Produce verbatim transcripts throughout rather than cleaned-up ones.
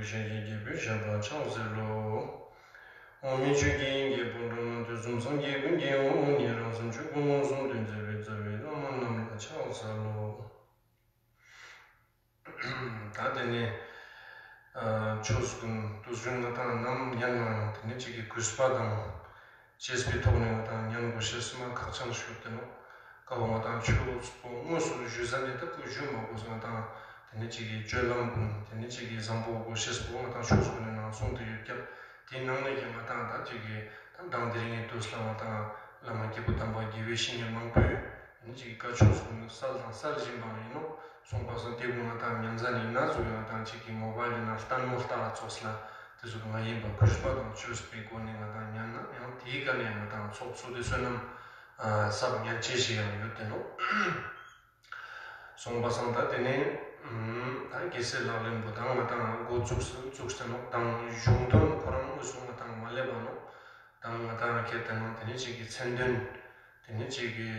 ཞལ་གྱི་རྒྱལ་པོས་བཤད་པ་ཕྱག་འཚལ་ལོ། འོག་མིན་ཆོས་ཀྱི་དབྱིངས་ཀྱི་སྤོང་གྲོང་ན། དུས་གསུམ་སངས་རྒྱས་ཀུན་གྱི་དབང་པོ་ཉིད། རང་སེམས་ཆོས་སྐུ་མངོན་སུམ་དུ་མཛད་པའི་རྩ་བའི་བླ་མ་རྣམས་ལ་ཕྱག་འཚལ་ལོ། ད་དེ་ནས་ཨ་ཆོས་ཀུན་དུ་གཞུང་ང་དང་ནམ་ཉན་ན་ཡང་དེ་ནས་ཅིག་གི་གུས་པ་དང་བཅས་པའི་ཐོག་ནས་ང་དང་ཉན་དགོས་ཤེས་སི་མ་ཁག་ཆེན་ཞིག་ཡོད་དེ་ནོ། ཀ་བོ་ང་དང་ཆོས་པོ་དངོས་སུ་ཞུ་ས་ནས་ད་ཁོ་ཞུ་མ་དགོས་སོ། ང་དང་དེ་ནས་ཅིག་གི་སྤྱོད་ལམ་ཀུན་དེ་ནས་ཅིག་གི་བཟང་པོ་དགོས་ཤེས་པོ་ང་དང་ཆོས་ཀུན་ནས་ནང་གསུངས་ཏེ་ཡོད་ཀྱང་དེའི་ནང་ནས་ཀྱང་ང་དང་ད་ཅིག་གི་ད་མདང་དེ་རིང་གི་དུས་ལ་ང་དང་བླ་མ་སྐྱེས་བུ་དམ་པ་དགེ་བའི་བཤེས་གཉེན་མང་པོས་དེ་ནས་ཅིག་གི་བཀའ་ཆོས་ཀུན་གསལ་དང་གསལ་བཞིན་པ་ཡིན་ནོ། གསུངས་པ་སོགས་དེ་ཀུན་ང་དང་ཉན་ས་ནས་ན་ཚུགས་ཡང་དང་ཅིག་གི་མོ་བཱ་ཡལ་ན་ལྟད་མོ་ལྟ་ཚོགས་ལ་དེ་ཚོ་མ་ཡིན་པ་གུས་པ་དང་བཅོས་པའི་སྒོ་ནས་ང་དང་ཉན་ན་ཡང་དེའི་ཀ་ནས་ང་དང་ཚོགས་གཙོ་དེ་བསོད་ནམས་ཨ་བསགས་ཉན་ཆེ་ཞིག་ཡང་ཡོད་དེ་ནོ། གསུངས་པ་སང་ད་དེ་ནས་ད་རྒྱལ་སྲས་ལག་ལེན་པོ་དང་ང་དང་འགོ་བཙུགས་བཙུགས་ས་ནོ་དང་གཞུང་དོན་ཁོ་རང་དངོས་སུ་ང་དང་མ་སླེབས་པ་ནོ། དང་ང་དང་ཁྱེད་དེ་ནང་དེ་ནས་ཅིག་གི་མཚན་དོན། དེ་ནས་ཅིག་གི་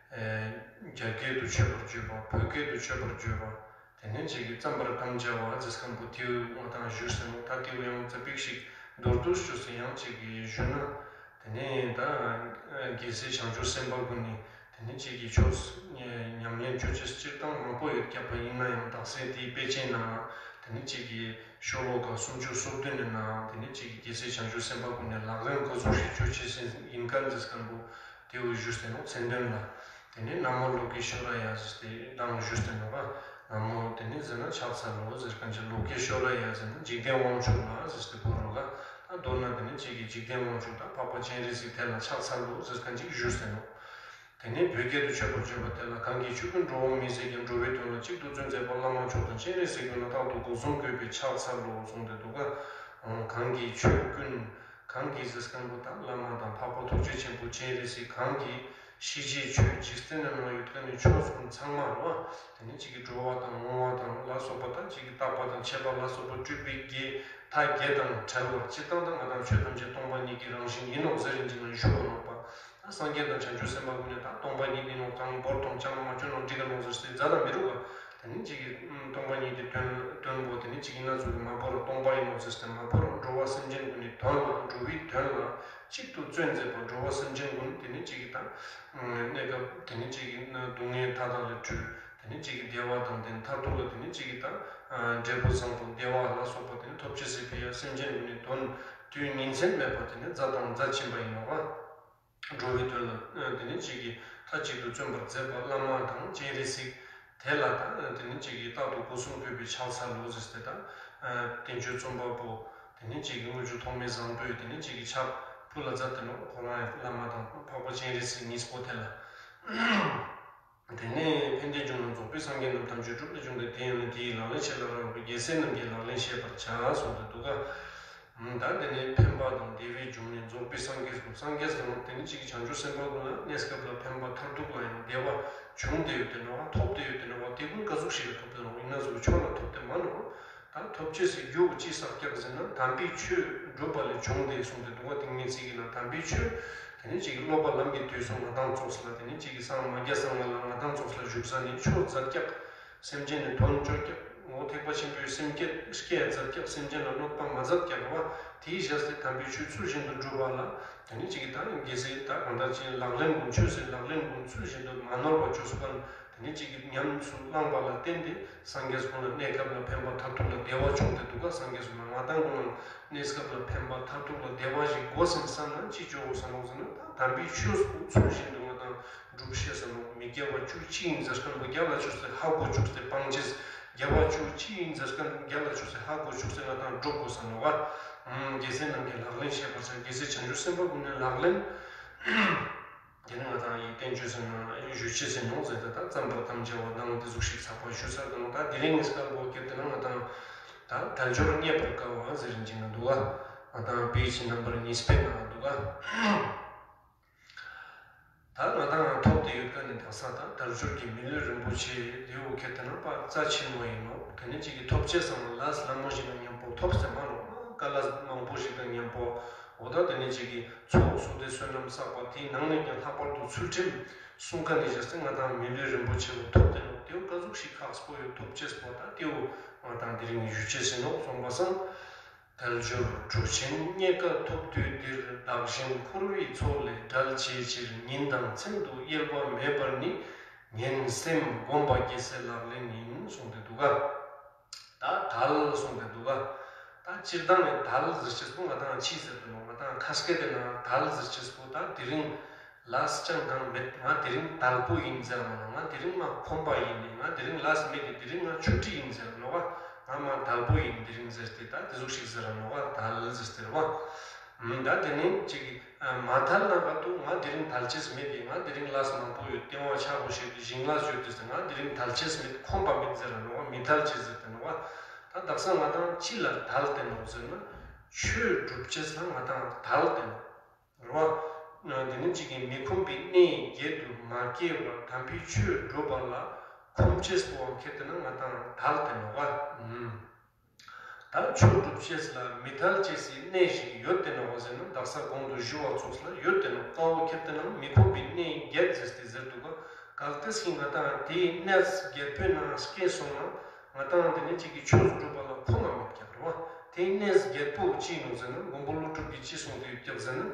ཨེ་རྒྱ་སྐད་དུ་མཆོད་པར་བརྗོད་པ། བོད་སྐད་དུ་མཆོད་པར་བརྗོད་པ། དེ་ནས་ཅིག་གི་བརྩམ་པར་དམ་བཅའ་བ་ཟེར་མཁན་པོ་དེའུ་ང་དང་ཞུས་ཟིན་ནོ། ད་དེའུ་ཡང་ཙ་པིག་ཞིག་མདོར་བསྡུས་ཞུས་ཟིན་ཡང་ཅིག་གི་ཞུས་ན། དེ་ནས་ད་རྒྱལ་སྲས་བྱང་ཆུབ་སེམས་དཔའ་ཀུན་ནི་དེ་ནས་ཅིག་གི་ཆོས་ཉམས་ལེན་ཆོས་ཅིག་སྤྱིར་བཏང་མང་པོ་ཡོད་ཀྱག་པ་ཡིན་ན་ཡང་དག་སེ་དེའི་དཔེ་ཅན་ན་དེ་ནས་ཅིག་གི་ཤོ་ལོ་ཀ་སུམ་ཅུ་སོ་བདུན་ནས་ན་དེ་ནས་ཅིག་གི་རྒྱལ་སྲས་བྱང་ཆུབ་སེམས་དཔའ་ཀུན་ནི་ལག་ལེན་ག་ཚོད་ཞིག་ཆོས་ཅིག་ཡིན་མཁན་ཟེར་མཁན་པོ། དེའུ་ཞུས་ཏེ་ནོ། མཚན་དོན་ལ། དེ་ནས་ན་མོ་ལོ་ཀེ་ཤྭ་ར་ཡ་ཟེར་ཏེ་དང་ཞུས་ཏེ་ནོ་ག་ན་མོ་དེ་ནས་ཟེར་ན་ཕྱག་འཚལ་ལོ་ཟེར་མཁན་ཅིག་ལོ་ཀེ་ཤྭ་ར་ཡ་ཟེར་ན་འཇིག་རྟེན་དབང་ཕྱུག་ལ་ཟེར་ཏེ་གོ་རོ་ག་ད་མདོར་ན་དེ་ནས་ཅིག་གི་འཇིག་རྟེན་དབང་ཕྱུག་དང་འཕགས་པ་སྤྱན་རས་གཟིགས་དེ་ལ་ཕྱག་འཚལ་ལོ་ཟེར་མཁན་ཅིག་ཞུས་ཏེ་ནོ། དེ་ནས་བོད་སྐད་དུ་མཆོད་པར་བརྗོད་པ་དེ་ལ། གང་གིས་ཆོས་ཀུན་འགྲོ་འོང་མི་ཟད་ཀྱང་། འགྲོ་བའི་དོན་ལ་གཅིག་ཏུ་བརྩོན་མཛད་པ། བླ་མ་མཆོག་དང་སྤྱན་རས་གཟིགས་མགོན་ལ་རྟག་ཏུ་སྒོ་གསུམ་གུས་པས་ཕྱག་འཚལ་ལོ་གསུངས་ཏེ་འདུག་ག་གང་གིས་ཆོས་ཀུན། གང་གིས་ཟེར་མཁན་པོ་དང་བླ་མ་དང་འཕགས་པ་ཐུགས་རྗེ་ཆེན་པོ་སྤྱན་རས་གཟིགས། གང་གིས་ཤེས་བྱའི་ཆོས་འཇིག་རྟེན་ནང་ཡོད་མཁན་ནི་ཆོས་ཀུན་ཚང་མ་རེད་བ། དེ་ནི་གཅིག་གི་འགྲོ་བ་དང་འོང་བ་དང་ལ་སོགས་པ་དང་གཅིག་གི་རྟག་པ་དང་ཆད་པ་ལ་སོགས་པ་སྤྲུལ་པའི་བརྒྱད་མཐའ་བརྒྱད་དང་བྲལ་བར་སྤྱིར་བཏང་དང་ང་དང་ཆོས་ཐམས་ཅད་སྟོང་པ་ཉིད་ཀྱི་རང་བཞིན་ཡིན་ནོ་ཟེར་རིན་ཅིག་ན་ཞུ་བ་ནོག་པ། སངས་རྒྱས་དང་བྱང་ཆུབ་སེམས་དཔའ་ཀུན་ནས་ད་སྟོང་པ་ཉིད་ཡིན་ནོ། གང་བོར་དང་ཅང་མ་བཅོ་ནོ་འགྲིག་ག་ནོ་ཟེར་སྟེ་མཛའ་དང་མི་རུག་ག་དེ་ནི་གཅིག་གིས་སྟོང་པ་ཉིད་དེ་དོན་དོན་པོ་དེ་ནི་གཅིག་ཡིན་ན་ཚུགས་ཀྱི་མ་བོར་སྟོང་པ་ཡིན་ནོ་ཟེར་སྟེ་མ་བོར་འགྲོ་བ་སེམས་ཅན་ཀུན་ནི་དོན་ལ་འགྲོ་བའི་དོན་ལ་གཅིག་ཏུ་བརྩོན་མཛད་པ། འགྲོ་བ་སེམས་ཅན་ཀུན་ནི་དེ་ནི་གཅིག་གིས་ད་གནས་སྐབས་དེ་ནི་གཅིག་གིས་སྡུག་བསྔལ་མཐའ་དག་ལས་གྲོལ། དེ་ནི་གཅིག་གིས་བདེ་བ་དང་ལྡན་མཐར་ཐུག་ལ་དེ་ནི་གཅིག་གིས་ད་འབྲས་བུ་བཟང་པོ་བདེ་བ་ལ་སོགས་པ་དེ་ནི་ཐོབ་ཅེས་སི་ཕི་ཡ་སེམས་ཅན་ཀུན་ནི་དོན་དུས་ཉིན་མཚན་མེད་པར་དེ་ནི་མཛའ་དང་མཛའ་ཕྱིན་པ་ཡིན་ནོ་ག་འགྲོ་བའི་དོན་ལ་དེ་ནི་གཅིག་གིས་མཐའ་གཅིག་ཏུ་བརྩོན་པར་མཛད་པ་བླ་མ་དང་སྤྱན་རས་གཟིགས་དེ་ལ་ད་དེ་ནི་གཅིག་གིས་རྟག་ཏུ་སྒོ་གསུམ་གུས་པས་ཕྱག་འཚལ་ལོ་ཟེར་ཏེ་ད་བསྟན་བཅོས་རྩོམ་པ་པོ་དེ་ནི་གཅིག་གིས་དངུལ་ཆུ་ཐོགས་མེད་བཟང་པོས་དེ་ནི་གཅིག་གིས་ཕྱག་ཕུལ་ལ་མཛད་དེ་ནོ། ཁོ་རང་ཡང་བླ་མ་དང་འཕགས་པ་སྤྱན་རས་གཟིགས་གཉིས་པོ་དེ་ལ། དེ་ནས་ཕན་བདེའི་འབྱུང་གནས་རྫོགས་པའི་སངས་རྒྱས་རྣམས། དམ་ཆོས་གྲུབ་ནས་བྱུང་སྟེ། དེ་ཡང་ནི་དེ་ཡི་ལག་ལེན་བྱེད་ལ་རབ་རིམ་པས། རྒྱལ་སྲས་རྣམས་ཀྱི་ལག་ལེན་བྱེད་པར་བྱ་གསུངས་ཏེ་འདུག་ག་ད་དེ་ནས་ཕན་པ་དང་བདེ་བའི་འབྱུང་གནས་རྫོགས་པའི་སངས་རྒྱས་སོ། སངས་རྒྱས་སོ་དེ་ནི་གཅིག་བྱང་ཆུབ་སེམས་དཔའ་ཀུན་ལ་གནས་སྐབས་ལ་ཕན་པ་མཐར་ཐུག་ལ་ཡང་བདེ་བ་བྱུང་སྟེ་ཡོད་དེ་འགྲོ་བ་ཐོབ་སྟེ་ཡོད་དེ་འགྲོ་བ་དེ་ཀུན་ག་ཟུག་ཞིག་ལ་ཐོབ་སྟེ་འགྲོ་བ་ཡིན་ན་ཟུག་གི་ཆོག་ལ་ཐོབ་སྟེ་མ་འགྲོ་བ། ད་ཐོབ་ཅེས་སི་རྒྱུ་ཅི་བསགས་ཀྱག་ཟེར་ན་དམ་པའི་ཆོས་སྒྲུབ་པ་ལས་བྱུང་སྟེ་གསུངས་ཏེ་འདུག་ག་དེ་ངས་ཚིག་གི་ནང་དམ་པའི་ཆོས་དེ་ནི་གཅིག་གི་སློབ་པ་ལམ་གྱི་དུས་སུ་ང་དང་ཚོགས་ལ་དེ་ནི་གཅིག་གི་སངས་མ་རྒྱ་སངས་ང་ལ་ང་དང་ཚོགས་ལ་བཞུགས་ས་ནི་ཆོས་མཛད་ཀྱག་སེམས་ཅན་ནི་དོན་བཅོ་ཀྱག་འོ་ཐེག་པ་ཆེན་པོའི་སེམས་བསྐྱེད་བསྐྱེད་མཛད་ཀྱག་སེམས་ཅན་ལ་གནོད་པ་མ་མཛད་ཀྱག་བ། དེའི་ཞལ་སྟེ་དམ་པའི་ཆོས་ཚུལ་བཞིན་དུ་སྒྲུབ་པ་ལ་དེ་ནི་གཅིག་གི་ད་རྒྱལ་སྲས་ད་གང་ལྟར་ཅིག་ལག་ལེན་ཀུན་ཆོས་སི་ལག་ལེན་ཀུན་ཚུལ་བཞིན་དུ་མ་ནོར་བ་བཅོས་སུ་བ། དེ་ནས་གཅིག་གིས་ཉམས་སུ་བླངས་པ་ལ་བརྟེན་ཏེ་སངས་རྒྱས་ཀུན་ལ་གནས་སྐབས་ལ་ཕན་པ་མཐར་ཐུག་ལ་བདེ་བ་བྱུང་སྟེ་འདུག་ག་སངས་རྒྱས་ཀུན་ལ་ང་དང་ཀུན་ལ་གནས་སྐབས་ལ་ཕན་པ་མཐར་ཐུག་ལ་བདེ་བ་ཞིག་དགོས་ཟིན་བསམ་ན་ཅི་བྱོ་དགོས་བསམ་ནོ་ཟེར་ན་ད་དམ་པའི་ཆོས་ཚུལ་བཞིན་དུ་ང་དང་སྒྲུབ་ཤེས་ཟེར་ནོ། མི་དགེ་བ་བཅུ་གཅིག་ཡིན་ཟེར་མཁན་པོ་རྒྱལ་ལ་ཆོས་ཟེར་ཧ་གོ་བཅུག་སྟེ་སྤང་བྱེད་དགེ་བ་བཅུ་གཅིག་ཡིན་ཟེར་མཁན་རྒྱལ་ལ་ཆོས་ཟེར་ཧ་གོ་བཅུག་སྟེ་ང་དང་སྒྲུབ་དགོས་བསམ་ནོ་བ། རྒྱལ་སྲས་རྣམས་ཀྱི་ལག་ལེན་བྱེད་པར་བྱ། རྒྱལ་སྲས་བྱང་ཆུབ་སེམས་དཔའ་ཀུན་ནས་ལག་ལེན། དེ་ནི་ང་དང་ཡི་བསྟན་བཅོས་ཟེར་ན་ཞུ་ཆེ་ཟེར་ནོ་ཟེར་ཏེ་ད་བརྩམ་པར་དམ་བཅའ་བ་དང་དེ་ཟུག་ཞིག་ཚགས་པར་ཞུ་ཚར་དང་ད་དེ་རིང་གི་སྐལ་བ་སྐྱེལ་ཏེ་ན་ང་དང་ད་དལ་འབྱོར་རྙེད་པར་དཀའ་བ་ཟེར་རིན་ཅིག་ན་འདུག་ག་ང་དང་པེ་ཇི་ནམ་བར་གཉིས་པའི་ནང་འདུག་ག་ད་ང་དང་ཐོབ་སྟེ་ཡོད་མཁན་ནི་དག་ས་ད་དལ་འབྱོར་གྱི་མི་ལུས་རིན་པོ་ཆེ་དེའུ་ཁྱེར་ཏེ་ན་པ་རྩ་ཆེན་མོ་ཡིན་ནོ། དེ་ནི་གཅིག་གི་ཐོབ་ཅེས་སང་ལ་ལས་སླ་མོ་ཞིག་ན་མཉམ་པོ་ཐོབ་སྟེ་མ་ནོ། ཀ་ལ་མང་པོ་ཞིག་དང་མཉམ་པོ། འོ་ད་དེ་ནས་ཅིག་གི་ཚོགས་བསོད་བདེ་བསོད་ནམས་བསགས་པ་དེའི་ནང་ནས་ཀྱང་ལྷག་པར་དུ་ཚུལ་ཁྲིམས་སྲུང་མཁན་ནི་བྱས་ཏེ་ང་དང་མི་ལུས་རིན་པོ་ཆེ་བོ་ཐོབ་དེ་ནོ། དེ་བོ་ག་ཟུག་ཞིག་ཁག་པོ་ཡོད་ཐོབ་ཅེས་པོ་ད་དེ་བོ་ང་དང་དེ་རིང་ཞུ་ཅེས་ཡིན་ནོ་གསུངས་པ་སང་། དལ་འབྱོར་གྲུ་ཆེན་རྙེད་དཀའ་ཐོབ་དུས་འདིར། བདག་གཞན་འཁོར་བའི་ཚོགས་ལས་བསྒྲལ་བྱའི་ཕྱིར། ཉིན་དང་མཚན་དུ་གཡེལ་བ་མེད་པར་ནི། ངན་སེམས་བསྒོམ་པ་རྒྱལ་སྲས་ལག་ལེན་ཡིན། གསུངས་ཏེ་འདུག་ག། ད་དལ་གསུངས་ཏེ་འདུག་ག། ད་སྤྱིར་བཏང་ནས་དལ་ཟེར་ཅེས་པོ་ང་དང་ཕྱི་ཟེར་དུ་ནོ། ང་དང་ཁ་སྐད་དེ་ན་དལ་ཟེར་ཅེས་པོ་ད་དེ་རིང་ལས་ཅང་གང་མེད། ང་དེ་རིང་དལ་པོ་ཡིན་ཟེར་མ་ནོ། ང་དེ་རིང་མ་ཁོམ་པ་ཡིན་ནི། ང་དེ་རིང་ལས་མེད་དེ། དེ་རིང་ང་ཆུ་ཊི་ཡིན་ཟེར་ནོ་བ། ང་མ་དལ་པོ་ཡིན་དེ་རིང་ཟེར་ཏེ། ད་དེ་ཟུག་ཞིག་ཟེར་ནོ་བ། དལ་ཟེར་ཏེ་རེད་བ། ད་དེ་ནི་ཅིག་མ་དལ་ན་ག་དུ་ང་དེ་རིང་དལ་ཅེས་མེད་དེ། ང་དེ་རིང་ལས་མང་པོ་ཡོད། ལྟེ་བ་ཆག་པོ་ཞིག་ཞིང་ལས་ཡོད་དེ་ཟེར། ང་དེ་རིང་དལ་ཅེས་མེད། ཁོམ་པ་མེད་ཟེར་ནོ་བ། མི་དལ་ཅེས་ཟེར་ཏེ་ནོ་བ། ད་དག་ས་ང་དང་ཅི་ལ་དལ་ཏེ་ནོག་ཟེར་ན། ཆོས་སྒྲུབ་ཅེས་ལ་ང་དང་དལ་ཏེ་ནོག་རེད་བ། དེ་ནི་ཅིག་གི་མི་ཁོམ་པའི་གནས་བརྒྱད་དུ་མ་སྐྱེས་པར་དམ་པའི་ཆོས་སྒྲུབ་པ་ལ་ཁོམ་ཅེས་པོའང་ཁྱེར་ཏེ་ན་ང་དང་དལ་ཏེ་ནོག་བ། ད་ཆོས་སྒྲུབ་ཅེས་ལ་མི་དལ་ཅེས་སི་གནས་ཤིག་ཡོད་དེ་ནོག་ཟེར་ན། དག་ས་གོང་དུ་ཞུ་བ་ཚོགས་ལ་ཡོད་དེ་ནོག། དཀའ་བོ་ཁྱེར་ཏེ་ན་མི་ཁོམ་པའི་གནས་བརྒྱད་ཟེར་ཏེ་ཟེར་འདུག་ག། གལ་ཏེ་ཞིག་ང་དང་དེའི་གནས་བརྒྱད་པོའི་ནང་སྐྱེས་སོང་ན། ང་དང་དེ་ནི་ཅིག་གི་ཆོས་སྒྲུབ་པ་ལ་ཁོམ་མ་མེད་ཀྱག་རེད་བ། དེའི་གནས་བརྒྱད་པོ་ཅི་ཡིན་ནོག་ཟེར་ན། མགོན་པོ་ཀླུ་སྒྲུབ་ཀྱིས་ཅི་གསུངས་ཏེ་ཡོད་ཀྱག་ཟེར་ན།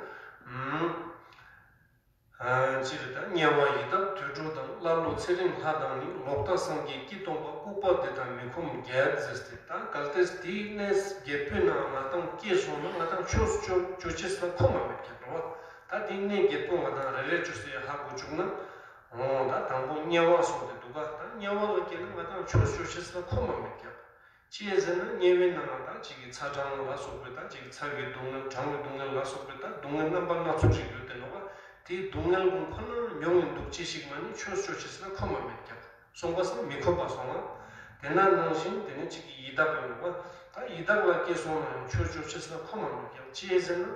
ཨ་ཅི་རེད། ད་དམྱལ་བ་ཡི་དྭགས་དུད་འགྲོ་དང་། ཀླ་ཀློ་ཚེ་རིང་ལྷ་དང་ནི། ལོག་ལྟ་སངས་རྒྱས་ཀྱིས་སྟོང་པ། ལྐུགས་པ་དེ་དག་མི་ཁོམ་བརྒྱད་ཟེར་ཏེ། ད་གལ་ཏེ་དེའི་གནས་བརྒྱད་པོའི་ནང་ང་དང་སྐྱེས་སོང་ན། ང་དང་ཆོས་སྤྱོད་སྤྱོད་ཅེས་ལ་ཁོམ་མ་མེད་ཀྱག་རེད་བ། ད་དེའི་གནས་བརྒྱད་པོ་ང་དང་རེ་རེ་བཅོས་ཏེ་ཧ་གོ་བཅུག་ན། འོ་ད་དང་པོ་དམྱལ་བ་གསུངས་ཏེ་འདུག་ག། ད་དམྱལ་བ་ལ་སྐྱེས་ན་ང་དང་ཆོས་སྤྱོད་ཅེས་ལ་ཁོམ་མ་མེད་ཀྱག། ཅི་ཡས་ཟེར་ན་དམྱལ་བའི་ནང་ང་ད་ཅིག་གི་ཚ་གྲང་ལ་སོགས་པའི་ད་ཅིག་ཚ་བའི་སྡུག་བསྔལ། གྲང་བའི་སྡུག་བསྔལ་ལ་སོགས་པའི་ད་སྡུག་བསྔལ་རྣམ་པ་སྣ་ཚོགས་ཤིག་ཡོད་དེ་ནོག་བ། དེའི་སྡུག་བསྔལ་ཀུན་ཁོ་ན་མྱོང་ཡིན་འདུག་ཅི་ཞིག་མ་ནི་ཆོས་སྤྱོད་ཅེས་ལ་ཁོམ་མ་མེད་ཀྱག་གསུངས་པ་སང་མི་ཁོམ་པ་སོང་བ། དེ་ན་ནང་བཞིན་དེ་ནི་ཅིག་གི་ཡི་དྭགས་ཡིན་ནོག་བ། ད་ཡི་དྭགས་ལ་སྐྱེས་སོང་ན་ཡང་ཆོས་སྤྱོད་ཅེས་ལ་ཁོམ་མ་མེད་ཀྱག། ཅི་ཡས་ཟེར་ན།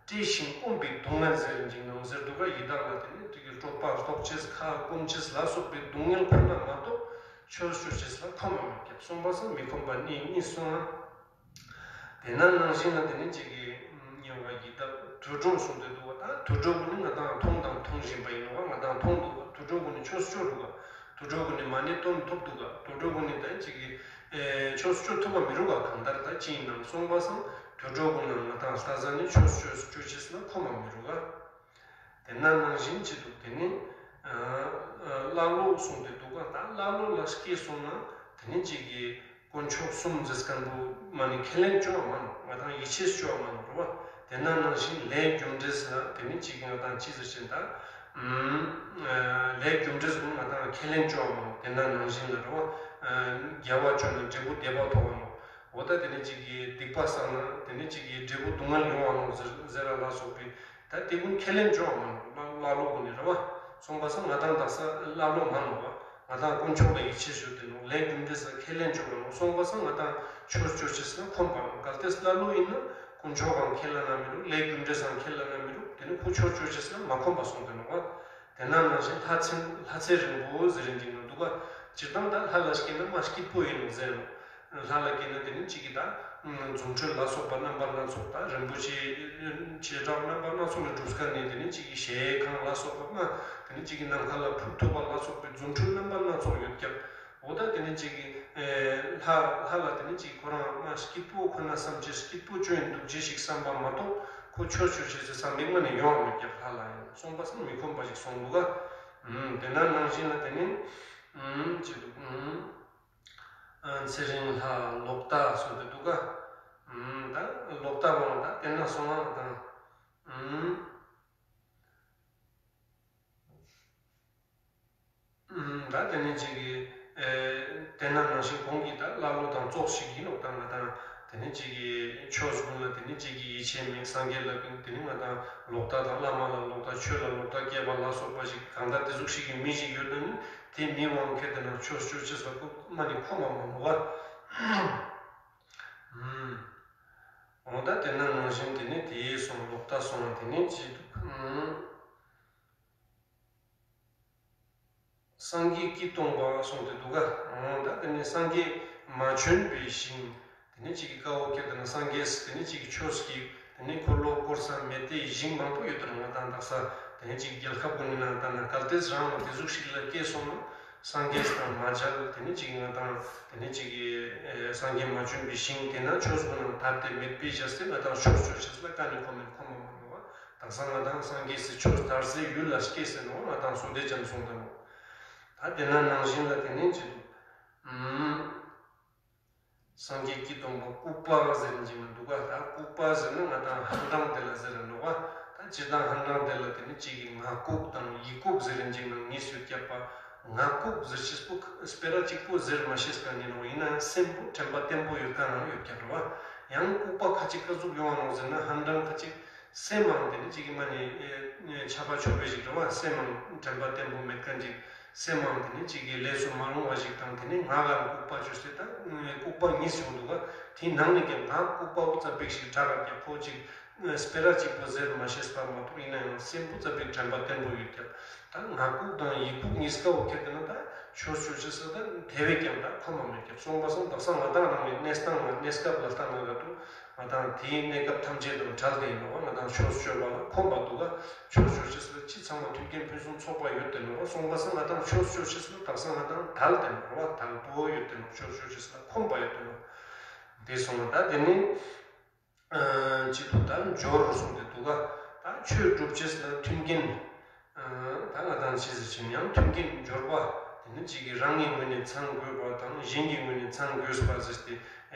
བཀྲེས་ཤིང་སྐོམ་པའི་སྡུག་བསྔལ་ཟེར་ཅིག་ནང་ཟེར་འདུག་ག། ཡི་དྭགས་ལ་དེ་ནི་དེ་གི་སྐྲོད་པ་ལྟོགས་ཅེས་ཁ་སྐོམ་ཅེས་ལ་སོགས་པའི་སྡུག་བསྔལ་ཁོ་ན་མ་གཏོགས་ཆོས་སྤྱོད་ཅེས་ལ་ཁོམ་མ་མེད་ཀྱག་གསུངས་པ་སང་མི་ཁོམ་པ་གནས་གཉིས་སོང་ན། དེ་ན་ནང་བཞིན་ལ་དེ་ནི་ཅིག་གི་དམྱལ་བ་ཡི་དྭགས་དུད་འགྲོ་གསུངས་ཏེ་འདུག་ག། ད་དུད་འགྲོ་ཀུན་ནི་ང་དང་མཐོང་དང་མཐོང་བཞིན་པ་ཡིན་ནོག་བ། ང་དང་མཐོང་འདུག་ག། དུད་འགྲོ་ཀུན་ནི་ཆོས་སྤྱོད་འདུག་ག། དུད་འགྲོ་ཀུན་ནི་མ་ཎི་བསྟོད་ཐུབ་འདུག་ག། དུད་འགྲོ་ཀུན་ནི་ད་ཅིག་གི་ཨེ་ཆོས་སྤྱོད་ཐུབ་པ་མི་རུག་ག། གང་ལྟར་ད་ཅི་ཡིན་ནམ་གསུངས་པ་སང་དུད་འགྲོ་ཀུན་ལ་ང་དང་ལྷ་ས་ནི་ཆོས་སྤྱོད་སྤྱོད་ཅེས་ལ་ཁོམ་མ་མི་རུག་ག། དེ་ན་ནང་བཞིན་ཅི་འདུག། དེ་ནི་ཨ་ཨ་ཀླ་ཀློ་གསུངས་ཏེ་འདུག་ག། ད་ཀླ་ཀློ་ལ་སྐྱེས་སོང་ན་དེ་ནི་ཅིག་གི་དཀོན་མཆོག་གསུམ་ཟེར་མཁན་པོ་མ་ནི་ཁས་ལེན་བཅོ་བ་མ་ནོག། ང་དང་ཡིད་ཆེས་བཅོ་བ་མ་ནོག་རེད་བ། དེ་ན་ནང་བཞིན་ལས་རྒྱུ་འབྲས་ལ་དེ་ནི་ཅིག་ང་དང་ཅི་ཟེར་ཅེས་ད། ཨུམ། ལས་རྒྱུ་འབྲས་ཀུན་ང་དང་ཁས་ལེན་བཅོ་བ་མ་ནོག། དེ་ན་ནང་བཞིན་ལ་རེད་བ། དགེ་བ་བཅོས་ན་འབྲས་བུ་བདེ་བ་ཐོབ་བ་ནོག། འོ་ད་དེ་ནི་ཅིག་གི་སྡིག་པ་བསགས་ན་དེ་ནི་ཅིག་གི་འབྲས་བུ་སྡུག་བསྔལ་ཡོང་བ་ནོག་ཟེར་ཟེར་ར་ལ་སོགས་པའི་ད་དེ་ཀུན་ཁས་ལེན་བཅོ་བ་མ་ནོག། ཀླ་ཀློ་ཀུན་ནི་རེད་བ། གསུངས་པ་སང་ང་དང་དག་ས་ཀླ་ཀློ་མ་ནོག་བ། ང་དང་དཀོན་མཆོག་ལ་ཡིད་ཆེས་བཅོས་ཏེ་ནོག། ལས་རྒྱུ་འབྲས་ལ་ཁས་ལེན་བཅོ་བ་ནོག། གསུངས་པ་སང་ང་དང་ཆོས་སྤྱོད་ཅེས་ལ་ཁོམ་པ་ནོག། གལ་ཏེ་ཀླ་ཀློ་ཡིན་ན་དཀོན་མཆོག་གང་ཁས་ལེན་ན་མི་རུག། ལས་རྒྱུ་འབྲས་སང་ཁས་ལེན་ན་མི་རུག། དེ་ནི་ཁོ་ཆོས་སྤྱོད་ཅེས་ལ་མ་ཁོམ་པ་སོང་སྟེ་ནོག་བ། དེ་ན་ནང་བཞིན་ལྷ་ཚེ་ལྷ་ཚེ་རིང་པོ་ཟེར་རིན་གྱི་ནོ་འདུག་ག། སྤྱིར་བཏང་ད་ལྷ་ལ་སྐྱེས་ན་མ་སྐྱིད་པོ་ཡིན་ནོག་ཟེར་ནོག། ལྷ་ལ་སྐྱེས་ན་དེ་ནི་གཅིག་གི་ད་རྫུ་འཕྲུལ་ལ་སོགས་པ་རྣམ་པ་སྣ་ཚོགས་ད་རིན་པོ་ཆེ་བྱེ་བྲག་རྣམ་པ་སྣ་ཚོགས་ལས་གྲུབ་མཁན་ནི་དེ་ནི་གཅིག་གི་ཞལ་གང་ལ་སོགས་པ་མ་དེ་ནི་གཅིག་གི་ནམ་མཁའ་ལ་འཕུར་ཐུབ་པ་ལ་སོགས་པའི་རྫུ་འཕྲུལ་རྣམ་པ་སྣ་ཚོགས་ཡོད་ཀྱང་། འོ་ད་དེ་ནི་གཅིག་གི་ལྷ་ལྷ་ལ་དེ་ནི་གཅིག་ཁོ་རང་མ་སྐྱིད་པོ་ཁོ་ན་བསམ་བྱས་སྐྱིད་པོ་བཅོས་ཡིན་འདུག་ཅེས་ཤིག་བསམ་པ་མ་གཏོགས་ཁོ་ཆོས་ཆོས་བྱེད་ཅེས་བསམ་པའི་སྔོན་ནས་ཡོང་བ་མེད་ཀྱང་ལྷ་ལ་ཡང་གསུངས་པ་སང་མི་ཁོམ་པ་ཞིག་གསུངས་འདུག་ག། དེ་ན་ནང་བཞིན་ལ་དེ་ནི་ཅི་འདུག། ཚེ་རིང་ལྷ་ལོག་ལྟ་གསུངས་ཏེ་འདུག་ག། ད་ལོག་ལྟ་བ་ལ་ད་དེ་ན་སོང་བ་དང་། ད་དེ་ནི་གཅིག་གི་དེ་ན་ནང་བཞིན་གོང་གི་ད་ཀླ་ཀློ་དང་ཙོགས་ཤིག་ཡིན་ནོག། ད་ང་དང་དེ་ནི་གཅིག་གི་ཆོས་ཀུན་ལ་དེ་ནི་གཅིག་གི་ཡིད་ཆེས་མེད། སངས་རྒྱས་ལ་ཀུན་དེ་ནི་ང་དང་ལོག་ལྟ་དང་བླ་མ་ལ་ལོག་ལྟ་ཆོས་ལ་ལོག་ལྟ་སྐྱེས་པ་ལ་སོགས་པ་ཞིག་གང་ལྟར་དེ་ཟུག་ཤིག་གི་མི་ཞིག་ཡོད་ན་ནི་དེ་མི་དབང་ཁྱེར་དེ་ན་ཆོས་སྤྱོད་ཅེས་ལ་ཀུན་མ་ནི་ཁོམ་པ་མ་ནོག་བ། འོ་ད་དེ་ན་ནང་བཞིན་དེ་ནི་དེའི་སོང་ལོག་ལྟ་སོང་དེ་ནི་ཅི་འདུག། སངས་རྒྱས་ཀྱིས་སྟོང་པ་གསུངས་ཏེ་འདུག་ག། འོ་ད་དེ་ནི་སངས་རྒྱས་མ་བྱོན་པའི་ཞིང་། དེ་ནས་ཅིག་གི་ཀ་བོ་ཁྱེར་དེ་ན་སངས་རྒྱས་དེ་ནས་ཅིག་གི་ཆོས་ཀྱི་དེ་ནས་འཁོར་ལོ་བསྐོར་ས་མེད་དེ་ཞིང་མང་པོ་ཡོད་དེ་ང་དང་དག་ས་དེ་ནས་ཅིག་རྒྱལ་ཁབ་ཀུན་ནི་ན་ད་ན་གལ་ཏེ་རང་ལ་དེ་ཟུག་ཞིག་ལ་སྐྱེས་སོང་ན་སངས་རྒྱས་དང་མ་མཇལ། དེ་ནས་ཅིག་ང་དང་དེ་ནས་ཅིག་གི་སངས་རྒྱས་མ་བྱོན་པའི་ཞིང་དེ་ན་ཆོས་ཀུན་ནང་དར་ཏེ་མེད་པའི་བཞག་སྟེ་ང་དང་ཆོས་ཆོས་ཆེས་ལ་ཀ་ནི་ཁོ་མེད་ཁོ་མ་མ་ནོ་བ། དག་ས་ང་དང་སངས་རྒྱས་སི་ཆོས་དར་སའི་ཡུལ་ལ་སྐྱེས་ཟེར་ནོ་ང་དང་སོ་དེ་ཅན་སོང་དེ་ནོ། ད་དེ་ན་ནང་བཞིན་ལ་དེ་ནས་ཅི་འདུག་ཨུམ། སངས་རྒྱས་ཀྱི་སྟོན་པ་ལྐུགས་པ་ཟེར་ནི་ཅིག་མི་འདུག་ག་ད་ལྐུགས་པ་ཟེར་ན་ང་དང་ཧང་ཀྲང་དེ་ལ་ཟེར་ར་འདུག་ག་ད་སྤྱིར་བཏང་ཧང་ཀྲང་དེ་ལ་དེ་ནི་གཅིག་གི་ངག་ལྐུགས་དང་ཡིད་ལྐུགས་ཟེར་རིན་ཅིག་ནང་གཉིས་སུ་བརྒྱབ་པ། ངག་ལྐུགས་ཟེར་ཤེས་པོ་སྤེ་ར་གཅིག་པོ་ཟེར་མ་ཤེས་ག་ནི་ནོ་ཡིན་ན་སེམས་པོ་དྲན་པ་བརྟན་པོ་ཡོད་ག་ནང་ཡོད་ཀྱག་རེད་བ། ཡང་ལྐུགས་པ་ཁ་ཅིག་ཀ་ཟུག་ཡོང་བ་ནོ་ཟེར་ན་ཧང་ཀྲང་ཁ་ཅིག་སེམས་མང་དེ་ནི་གཅིག་གི་མ་ནི་ཆ་པ་ཆོ་པའི་ཞིག་རེད་བ། སེམས་མང་དྲན་པ་བརྟན་པོ་མེད་མཁན་ཅིག་སེམས་མང་དེ་ནི་གཅིག་གི་ལས་སུ་མ་རུང་བ་ཞིག་དང་དེ་ནི་ང་ག་ལྐུགས་པ་བཅོས་ཏེ་ད་ལྐུགས་པ་གཉིས་བྱུང་འདུག་ག་དེའི་ནང་ནས་ཀྱང་ང་ལྐུགས་པ་བོ་ཙ་པིག་ཞིག་དྲག་ག་ཀྱང་ཁོ་ཅིག་སྤེ་ར་གཅིག་པོ་ཟེར་མ་ཤེས་པ་མ་གཏོགས་ཡིན་ན་ཡང་སེམས་པོ་ཙ་པིག་དྲན་པ་བརྟན་པོ་ཡོད་ཀྱང་ད་ངག་ལྐུགས་དང་ཡིད་ལྐུགས་གཉིས་ཀ་བོ་ཁྱེར་ཏེ་ན་ད་ཆོས་ཆོས་ཅེས་ད་དེ་བས་ཀྱང་ད་ཁོམ་པ་མེད་ཀྱང་སོང་པ་སང་དག་ས་ང་དང་རང་གི་གནས་སྟངས་ལ་གནས་སྐབས་ལ་ལྟ་ན་ད་དུ་ང་དང་དེའི་གནས་སྐབས་ཐམས་ཅད་དང་བྲལ་ཏེ་ཡིན་ནོ་ང་དང་ཆོས་སྤྱོད་པ་ལ་ཁོམ་པ་འདུག་ག་ཆོས་ཆོས་ཅེས་ལ་ཅི་ཚང་མ་མཐུན་རྐྱེན་ཕུན་སུམ་ཚོགས་པ་ཡོད་དེ་ནོ་སོང་པ་སང་ང་དང་ཆོས་ཆོས་ཅེས་ལ་དག་ས་ང་དང་དལ་ཏེ་ནོ་བ་དལ་པོ་ཡོད་དེ་ནོ་ཆོས་ཆོས་ཅེས་ལ་ཁོམ་པ་ཡོད་དེ་ནོ་དེ་སོང་ད་དེ་ནི། སྤྱི་དུ་ད་འབྱོར་གསུངས་ཏེ་འདུག་ག་ད་ཆོས་སྒྲུབ་ཅེས་ལ་མཐུན་རྐྱེན། ད་ང་དང་ཅི་ཟེར་ཕྱིན་ཡང་མཐུན་རྐྱེན་འབྱོར་པ་དེ་ནི་གཅིག་གིས་རང་གི་ངོས་ནས་ཚང་དགོས་པ་དང་གཞན་གྱི་ངོས་ནས་ཚང་དགོས་པ་ཟེར་ཏེ།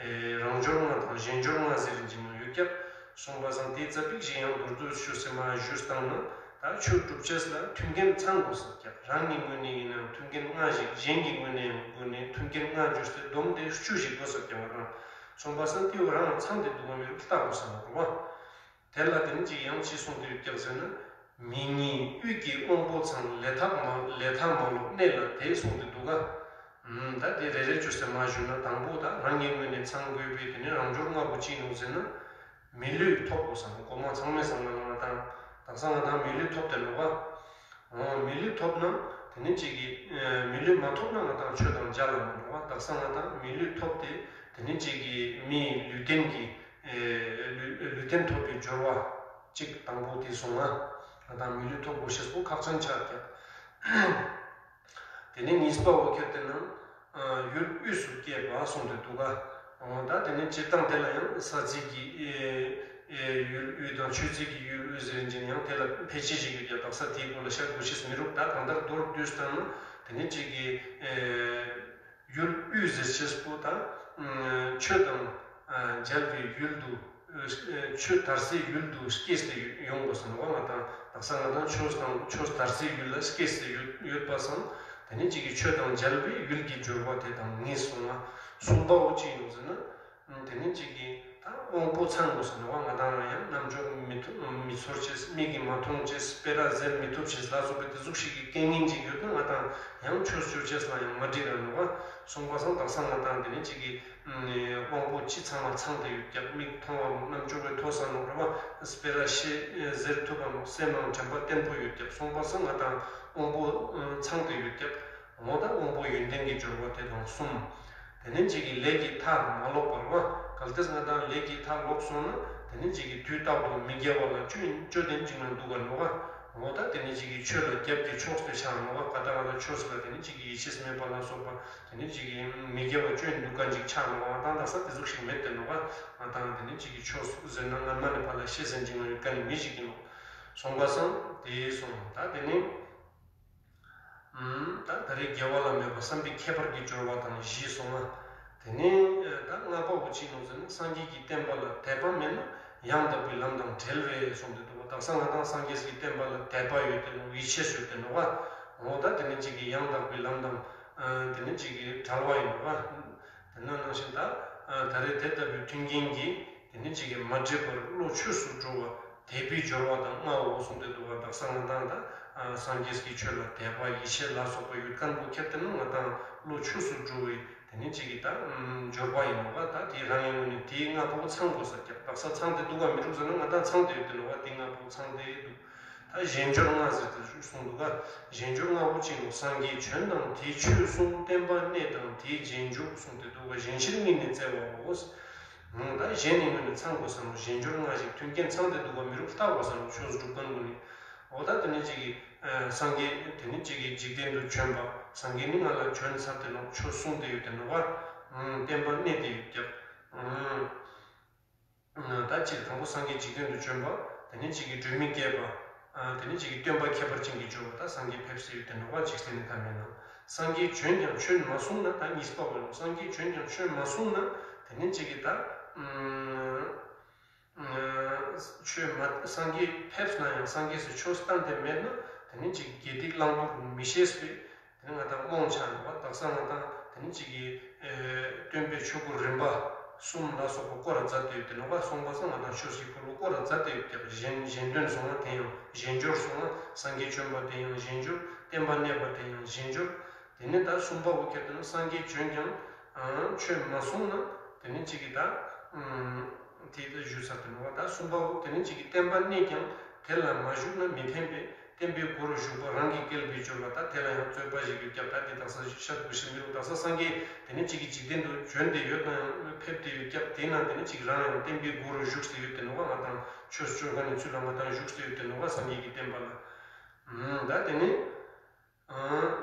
རང་འབྱོར་ལྔ་དང་གཞན་འབྱོར་ལྔ་ཟེར་གྱི་མ་ཡོད་ཀྱང་གསུངས་པ་སང་དེ་ཙ་པིག་ཞིག་ཡང་མདོར་བསྡུས་ཞུ་སེ་མ་ཞུས་བཏང་ན་ད་ཆོས་སྒྲུབ་ཅེས་ལ་མཐུན་རྐྱེན་ཚང་དགོས་ཟེར་ཀྱང་རང་གི་ངོས་ནས་ཡིན་ནའང་མཐུན་རྐྱེན་ལྔ་ཞིག་གཞན་གྱི་ངོས་ནས་ཡང་དགོས་ནས་མཐུན་རྐྱེན་ལྔ་བརྗོད་སེ་བསྡོམས་ཏེ་བཅུ་ཞིག་དགོས་ཟེར་ཀྱང་བ་དང་། གསུངས་པ་སང་དེའུ་རང་ཚང་དེ་འདུག་གམ་མི་རུ་ལྟ་དགོས་ས་མ་རུ་བ། དེ་ལ་དེ་ནི་ཅིག་ཡང་ཅི་གསུངས་ཏེ་ཡོད་ཀྱག་ཟེར་ན། མི་ཉིད་དབུས་ཀྱི་དབང་པོ་ཚང་ལས་ཐག་མ་ལས་ཐག་མ་ལོག་གནས་ལ་དེ་གསུངས་ཏེ་འདུག་ག་ད་དེ་རེ་རེ་བཅོས་ཏེ་མ་ཞུས་ན་དང་པོ་ད་རང་གི་ངོས་ནས་ཚང་དགོས་པའི་དེ་ནི་རང་འབྱོར་ལྔ་པོ་ཅི་ནོ་ཟེར་ན། མི་ལུས་ཐོབ་དགོས་ས་མ་གོ་མ་ཚང་མས་བསམ་ན་ང་དང་དག་ས་ང་དང་མི་ལུས་ཐོབ་དེ་ནོ་ག་འོ་མི་ལུས་ཐོབ་ན་དེ་ནི་གཅིག་གིས་མི་ལུས་མ་ཐོབ་ན་ང་དང་ཆོས་དང་མཇལ་ལ་མི་འགྲོ་བ། དག་ས་ང་དང་མི་ལུས་ཐོབ་སྟེ་དེ་ནི་གཅིག་གིས་མིའི་ལུས་རྟེན་གྱི་ལུས་ལུས་རྟེན་ཐོབ་པའི་སྦྱོར་བ་གཅིག་དང་པོ་དེ་སོང་ང་ང་དང་མི་ལུས་ཐོབ་དགོས་ཤེས་པོ་ཁག་ཅན་ཆགས་ཀྱང་། དེ་ནི་གཉིས་པ་འོ་ཁྱེར་དེ་ན། ཡུལ་དབུས་སུ་སྐྱེས་པ་གསུངས་ཏེ་འདུག་ག་འོ་ད་དེ་ནི་སྤྱིར་བཏང་དེ་ལ་ཡང་ས་ཚིགས་ཀྱི་ཡུལ་དབུས་དང་ཆོས་ཚིགས་ཀྱི་ཡུལ་དབུས་ཟེར་གྱིན་ཡང་དེ་ལ་ཕལ་ཆེར་ཞིག་ཡོད་ཀྱང་དག་ས་དེའི་སྐོར་ལ་བཤད་དགོས་ཤེས་མི་རུག་ད་གང་ལྟར་མདོར་བསྡུས་བཏང་ན་དེ་ནི་གཅིག་གི་ཡུལ་དབུས་ཟེར་ཤེས་པོ་ད་ཆོས་དང་མཇལ་བའི་ཡུལ་དུ་ཆོས་དར་སའི་ཡུལ་དུ་སྐྱེས་ཏེ་ཡོང་དགོས་སམ་བ་ང་དང་དག་ས་ང་དང་ཆོས་དང་ཆོས་དར་སའི་ཡུལ་ལ་སྐྱེས་ཏེ་ཡོད་ཡོད་པ་སང་དེ་ནི་གཅིག་གི་ཆོས་དང་མཇལ་བའི་ཡུལ་གྱི་སྦྱོར་བ་དེ་དང་ངེས་སོང་ང་གསུམ་པའོ་ཅི་ཡིན་ཟེར་ན། དེ་ནི་གཅིག་གིས་ད་དབང་པོ་ཚང་དགོས་ཟེར་ནོ་ང་དང་ལ་ཡང་རྣམ་ཅོག་མི་ཐུབ་མི་ཚོར་ཅེས་མིག་གིས་མ་མཐོང་ཅེས་སྤེ་ར་ཟེར་མི་ཐུབ་ཅེས་ལ་སོགས་པའི་དེ་ཟུག་ཞིག་གི་རྐྱེན་ངན་ཅིག་ཡོད་ན་ང་དང་ཡང་ཆོས་སྤྱོད་ཅེས་ལ་ཡང་མ་འགྲིག་ར་ནོ་གསུངས་པ་སང་དག་ས་ང་དང་དེ་ནི་གཅིག་གིས་དབང་པོ་ཅི་ཚང་མ་ཚང་དེ་ཡོད་ཀྱང་མིག་མཐོང་བ་ནོ་རྣམ་ཅོག་གི་མཐོ་ས་ནོ་ར་བ་སྤེ་ར་ཤེས་ཟེར་ཐུབ་པ་ནོ་སེམས་ནང་དྲན་པ་བརྟན་པོ་ཡོད་ཀྱང་གསུངས་པ་སང་ང་དང་དབང་པོ་ཚང་དེ་ཡོད་ཀྱང་། འོ་ད་དབང་པོ་ཡོན་ཏན་གྱི་སྦྱོར་བ་དེ་དང་གསུམ། དེ་ནས་གཅིག་གིས་ལས་ཀྱི་མཐའ་མ་ལོག་པར་བ། གལ་ཏེ་ང་དང་ལས་ཀྱི་མཐའ་ལོག་སོང་ན་དེ་ནས་གཅིག་གིས་དུས་རྟག་ཏུ་མི་དགེ་བ་ལ་སྤྱོད་སྤྱོད་དེ་འཇིག་ན་འདུག་ག་ནོ་ག་འོ་ད་དེ་ནས་གཅིག་གིས་ཆོས་ལ་རྒྱབ་ཀྱི་ཕྱོགས་ཏེ་ཆགས་ནོ་ག་ད་ང་དང་ཆོས་ལ་དེ་ནས་གཅིག་གིས་ཡིད་ཆེས་མེད་པ་ལ་སོགས་པ་དེ་ནས་གཅིག་གིས་མི་དགེ་བ་སྤྱོད་འདུག་ག་འཇིག་ཆགས་ནོ་ག་ང་དང་དག་ས་དེ་ཟུག་ཞིག་མེད་དེ་ནོ་ག་ང་དང་དེ་ནས་གཅིག་གིས་ཆོས་ཟེར་ན་ང་མ་ནས་ཕར་ལ་ཤེས་ཟིན་འཇིག་ན་ཡོད་ག་ནི་མི་ཞིག་ཡིན་ནོ་གསུངས་པ་སང་དེ་སོང་ད་དེ་ནས། ད་ད་རེས་དགེ་བ་ལ་མོས་པ་བསམ་པའི་ཁྱད་པར་གྱི་སྦྱོར་བ་དང་བཞི་སོང་ང་། དེ་ནས་ད་ལྔ་པ་བོ་ཅི་ནོ་ཟེར་ན་སངས་རྒྱས་ཀྱི་བསྟན་པ་ལ་དད་པ་མེད་ན་ཡང་དག་པའི་ལམ་དང་བྲལ་བས་གསུངས་ཏེ་འདུག་པ་དག་ས་ང་དང་སངས་རྒྱས་ཀྱི་བསྟན་པ་ལ་དད་པ་ཡོད་དེ་ནོ་ཡིད་ཆེས་ཡོད་དེ་ནོ་བ། འོ་ད་དེ་ནས་གཅིག་གིས་ཡང་དག་པའི་ལམ་དང་དེ་ནས་གཅིག་གིས་བྲལ་བ་ཡིན་ནོ་བ། དེ་ན་ནང་བཞིན་ད་ད་རེས་དེ་ལྟ་བུའི་མཐུན་རྐྱེན་གྱིས། དེ་ནི་གཅིག་གིས་མ་འདྲེས་པར་བློ་ཆོས་སུ་འགྲོ་བ་དད་པའི་སྦྱོར་བ་དང་ལྔའོ་གསུངས་ཏེ་འདུག་པ་དག་ས་ང་དང་ད་སངས་རྒྱས་ཀྱི་ཆོས་ལ་དད་པ་ཡིད་ཆེས་ལ་སོགས་པ་ཡོད་མཁན་པོ་ཁྱེར་ཏེ་ན་ང་དང་བློ་ཆོས་སུ་འགྲོ་བའི་དེ་ནི་གཅིག་གི་ད་སྦྱོར་བ་ཡིན་ནོ་བ་ད་དེ་རང་ཡིན་ནོ་ནི་དེའི་ལྔ་པོ་ཚང་དགོས་ས་ཀྱང་དག་ས་ཚང་དེ་འདུག་ག་མི་འདུག་ཟེར་ན་ང་དང་ཚང་དེ་ཡོད་དེ་ནོ་བ་དེ་ལྔ་པོ་ཚང་དེ་འདུག་ད་གཞན་འབྱོར་ལྔ་ཟེར་ཏེ་གསུངས་འདུག་ག་གཞན་འབྱོར་ལྔ་པོ་གཅིག་ནོ་སངས་རྒྱས་བྱོན་དང་དེའི་ཆོས་གསུངས་བསྟན་པ་གནས་དང་དེའི་རྗེས་འཇུག་གསུངས་ཏེ་འདུག་ག་གཞན་ཕྱིར་སྨིན་ནས་བཙལ་བའོ། ད་གཞན་ནི་ངོས་ནས་ཚང་དགོས་བསམ་རུང་གཞན་འབྱོར་ལྔ་ཞིག་མཐུན་རྐྱེན་ཚང་སྟེ་འདུག་པ་མི་རུང་བརྟག་དགོས་བསམ་རུང་ཆོས་སྒྲུབ་མཁན་ཀུན་ནི། འོ་ད་དེ་ནི་གཅིག་གིས་སངས་རྒྱས་དེ་ནི་གཅིག་གིས་འཇིག་རྟེན་དུ་བྱོན་པ། སངས་རྒྱས་ནི་ང་ལ་བྱོན་ཚར་ཏེ་ནོག་ཆོས་གསུངས་ཏེ་ཡོད་དེ་ནོག་པ། བསྟན་པ་གནས་ཏེ་ཡོད་ཀྱག་ད་སྤྱིར་དང་པོ་སངས་རྒྱས་འཇིག་རྟེན་དུ་བྱོན་པ། དེ་ནས་གཅིག་གིས་སྒྲོན་མེ་བཀལ་བ། དེ་ནས་གཅིག་གིས་སྟོན་པ་ཁྱད་པར་ཅན་གྱི་སྦྱོར་བ། ད་སངས་རྒྱས་ཕེབས་སུ་ཡོད་དེ་ནོག་པ། འཇིག་རྟེན་ནི་ཁ་མེད་ན། སངས་རྒྱས་བྱོན་ཀྱང་ཆོས་མ་གསུངས་ན། ད་གཉིས་པ་བོ་ཡང་སངས་རྒྱས་བྱོན་ཀྱང་ཆོས་མ་གསུངས་ན། དེ་ནས་གཅིག་གིས་ད་ཆོས་མ་སངས་རྒྱས་ཕེབས་ན་ཡང་སངས་རྒྱས་སུ་ཆོས་བསྟན་ཏེ་མེད་ན། དེ་ནས་གཅིག་དགེ་སྡིག་བླང་དོར་མི་ཤེས་པས། དེ་ནི་ང་དང་རྨོངས་ཆ་ནོག་པ། དག་ས་ང་དང་དེ་ནི་གཅིག་གིས་སྟོན་པའི་ཆོས་སྐོར་རིམ་པ་གསུམ་ལ་སོགས་པ་བསྐོར་ར་མཛད་དེ་ཡོད་དེ་ནོག་པ། གསུངས་པ་སང་ང་དང་ཆོས་ཀྱི་འཁོར་ལོ་བསྐོར་ར་མཛད་དེ་ཡོད་ཀྱག་གཞན་གཞན་དོན་སོང་ན་དེ་ཡང་གཞན་འབྱོར་སོང་ན། སངས་རྒྱས་བྱོན་པ་དེ་ཡང་གཞན་འབྱོར། བསྟན་པ་གནས་པ་དེ་ཡང་གཞན་འབྱོར། དེ་ནི་ད་གསུམ་པ་བོ་ཁྱེར་ཏེ་ན་སངས་རྒྱས་བྱོན་ཀྱང་ཆོས་མ་གསུངས་ན། དེ་ནི་གཅིག་གིས་ད་དེ་ད་ཞུས་ཚར་དེ་ནོག་པ། ད་གསུམ་པ་བོ་དེ་ནི་གཅིག་གིས་བསྟན་པ་གནས་ཀྱང་དེ་ལ་མ་ཞུགས་ན་མི་ཕན་པས། བསྟན་པའི་སྒོ་རུ་ཞུགས་པ་རང་གི་སྐལ་བའི་སྦྱོར་བ། ད་དེ་ལ་ཡང་རྩོད་པ་ཞིག་ཡོད་ཀྱག་ད་དེ་དག་ས་བཤད་དགོས་ཤེས་མི་རུང་། དག་ས་སངས་རྒྱས་དེ་ནི་གཅིག་གིས་འཇིག་རྟེན་དུ་བྱོན་ཏེ་ཡོད་ན་ཡང་ཕེབས་ཏེ་ཡོད་ཀྱག་དེས་ན་དེ་ནི་གཅིག་རང་ཡང་བསྟན་པའི་སྒོ་རུ་ཞུགས་ཏེ་ཡོད་དེ་ནོག་པ། ང་དང་ཆོས་སྤྱོད་མཁན་ནི་ཚུལ་ལ་ང་དང་ཞུགས་ཏེ་ཡོད་དེ་ནོག་པ། སངས་རྒྱས་ཀྱི་བསྟན་པ་ལ། ད་དེ་ནི།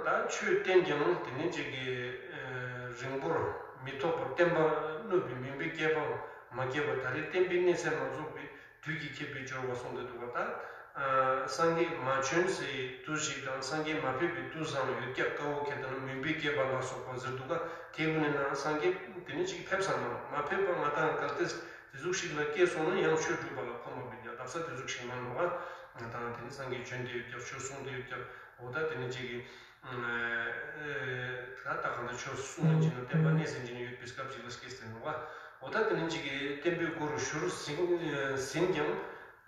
ད་ཆོས་བསྟན་ཀྱང་དེ་ནི་གཅིག་གིས་རིང་པོར་མི་ཐོགས་པར་བསྟན་པ་བསྣུབས་པའི་མུན་པའི་བསྐལ་པའང་མ་བསྐྱལ་བར་ད་རེས་བསྟན་པའི་གནས་ཚད་མ་རྫོགས་པའི་དུས་ཀྱི་ཁྱད་པར་སྦྱོར་བ་གསུངས་ཏེ་འདུག་པ། ད་སངས་རྒྱས་མ་བྱོན་སའི་དུས་ཤིག་དང་སངས་རྒྱས་མ་ཕེབས་པའི་དུས་སུའང་ཡོད་ཀྱག་དཀའ་བོ་ཁྱེར་ཏེ་ན་མུན་པའི་བསྐལ་པ་ལ་སོགས་པ་ཟེར་འདུག་ག་དེ་ཀུན་ནས་ན་སངས་རྒྱས་དེ་ནི་གཅིག་ཕེབས་ས་མ་རེད། མ་ཕེབས་པ་ང་དང་གལ་ཏེ་དེ་ཟུག་ཞིག་ལ་སྐྱེས་སོང་ན་ཡང་ཆོས་སྒྲུབ་པ་ལ་ཁོམ་པ་མེད་ཀྱག་དག་ས་དེ་ཟུག་ཞིག་མ་ནོག་པ། ང་དང་དེ་ནི་སངས་རྒྱས་བྱོན་ཏེ་ཡོད་ཀྱག་ཆོས་གསུངས་ཏེ་ཡོད་ཀྱག་འོ་ད་དེ་ནི་གཅིག་གིས། ད་ལྟ་གང་ལྟར་ཆོས་གསུང་ཡིན་གྱི་ན་བསྟན་པ་གནས་ཟིན་གྱི་ན་ཡོད་པའི་སྐབས་ཅིག་ལ་སྐྱེས་ཟིན་ནོག་པ། འོ་ད་དེ་ནི་གཅིག་གིས་བསྟན་པའི་སྒོ་རུ་ཞུགས་ཟིན་ཟིན་ཀྱང་།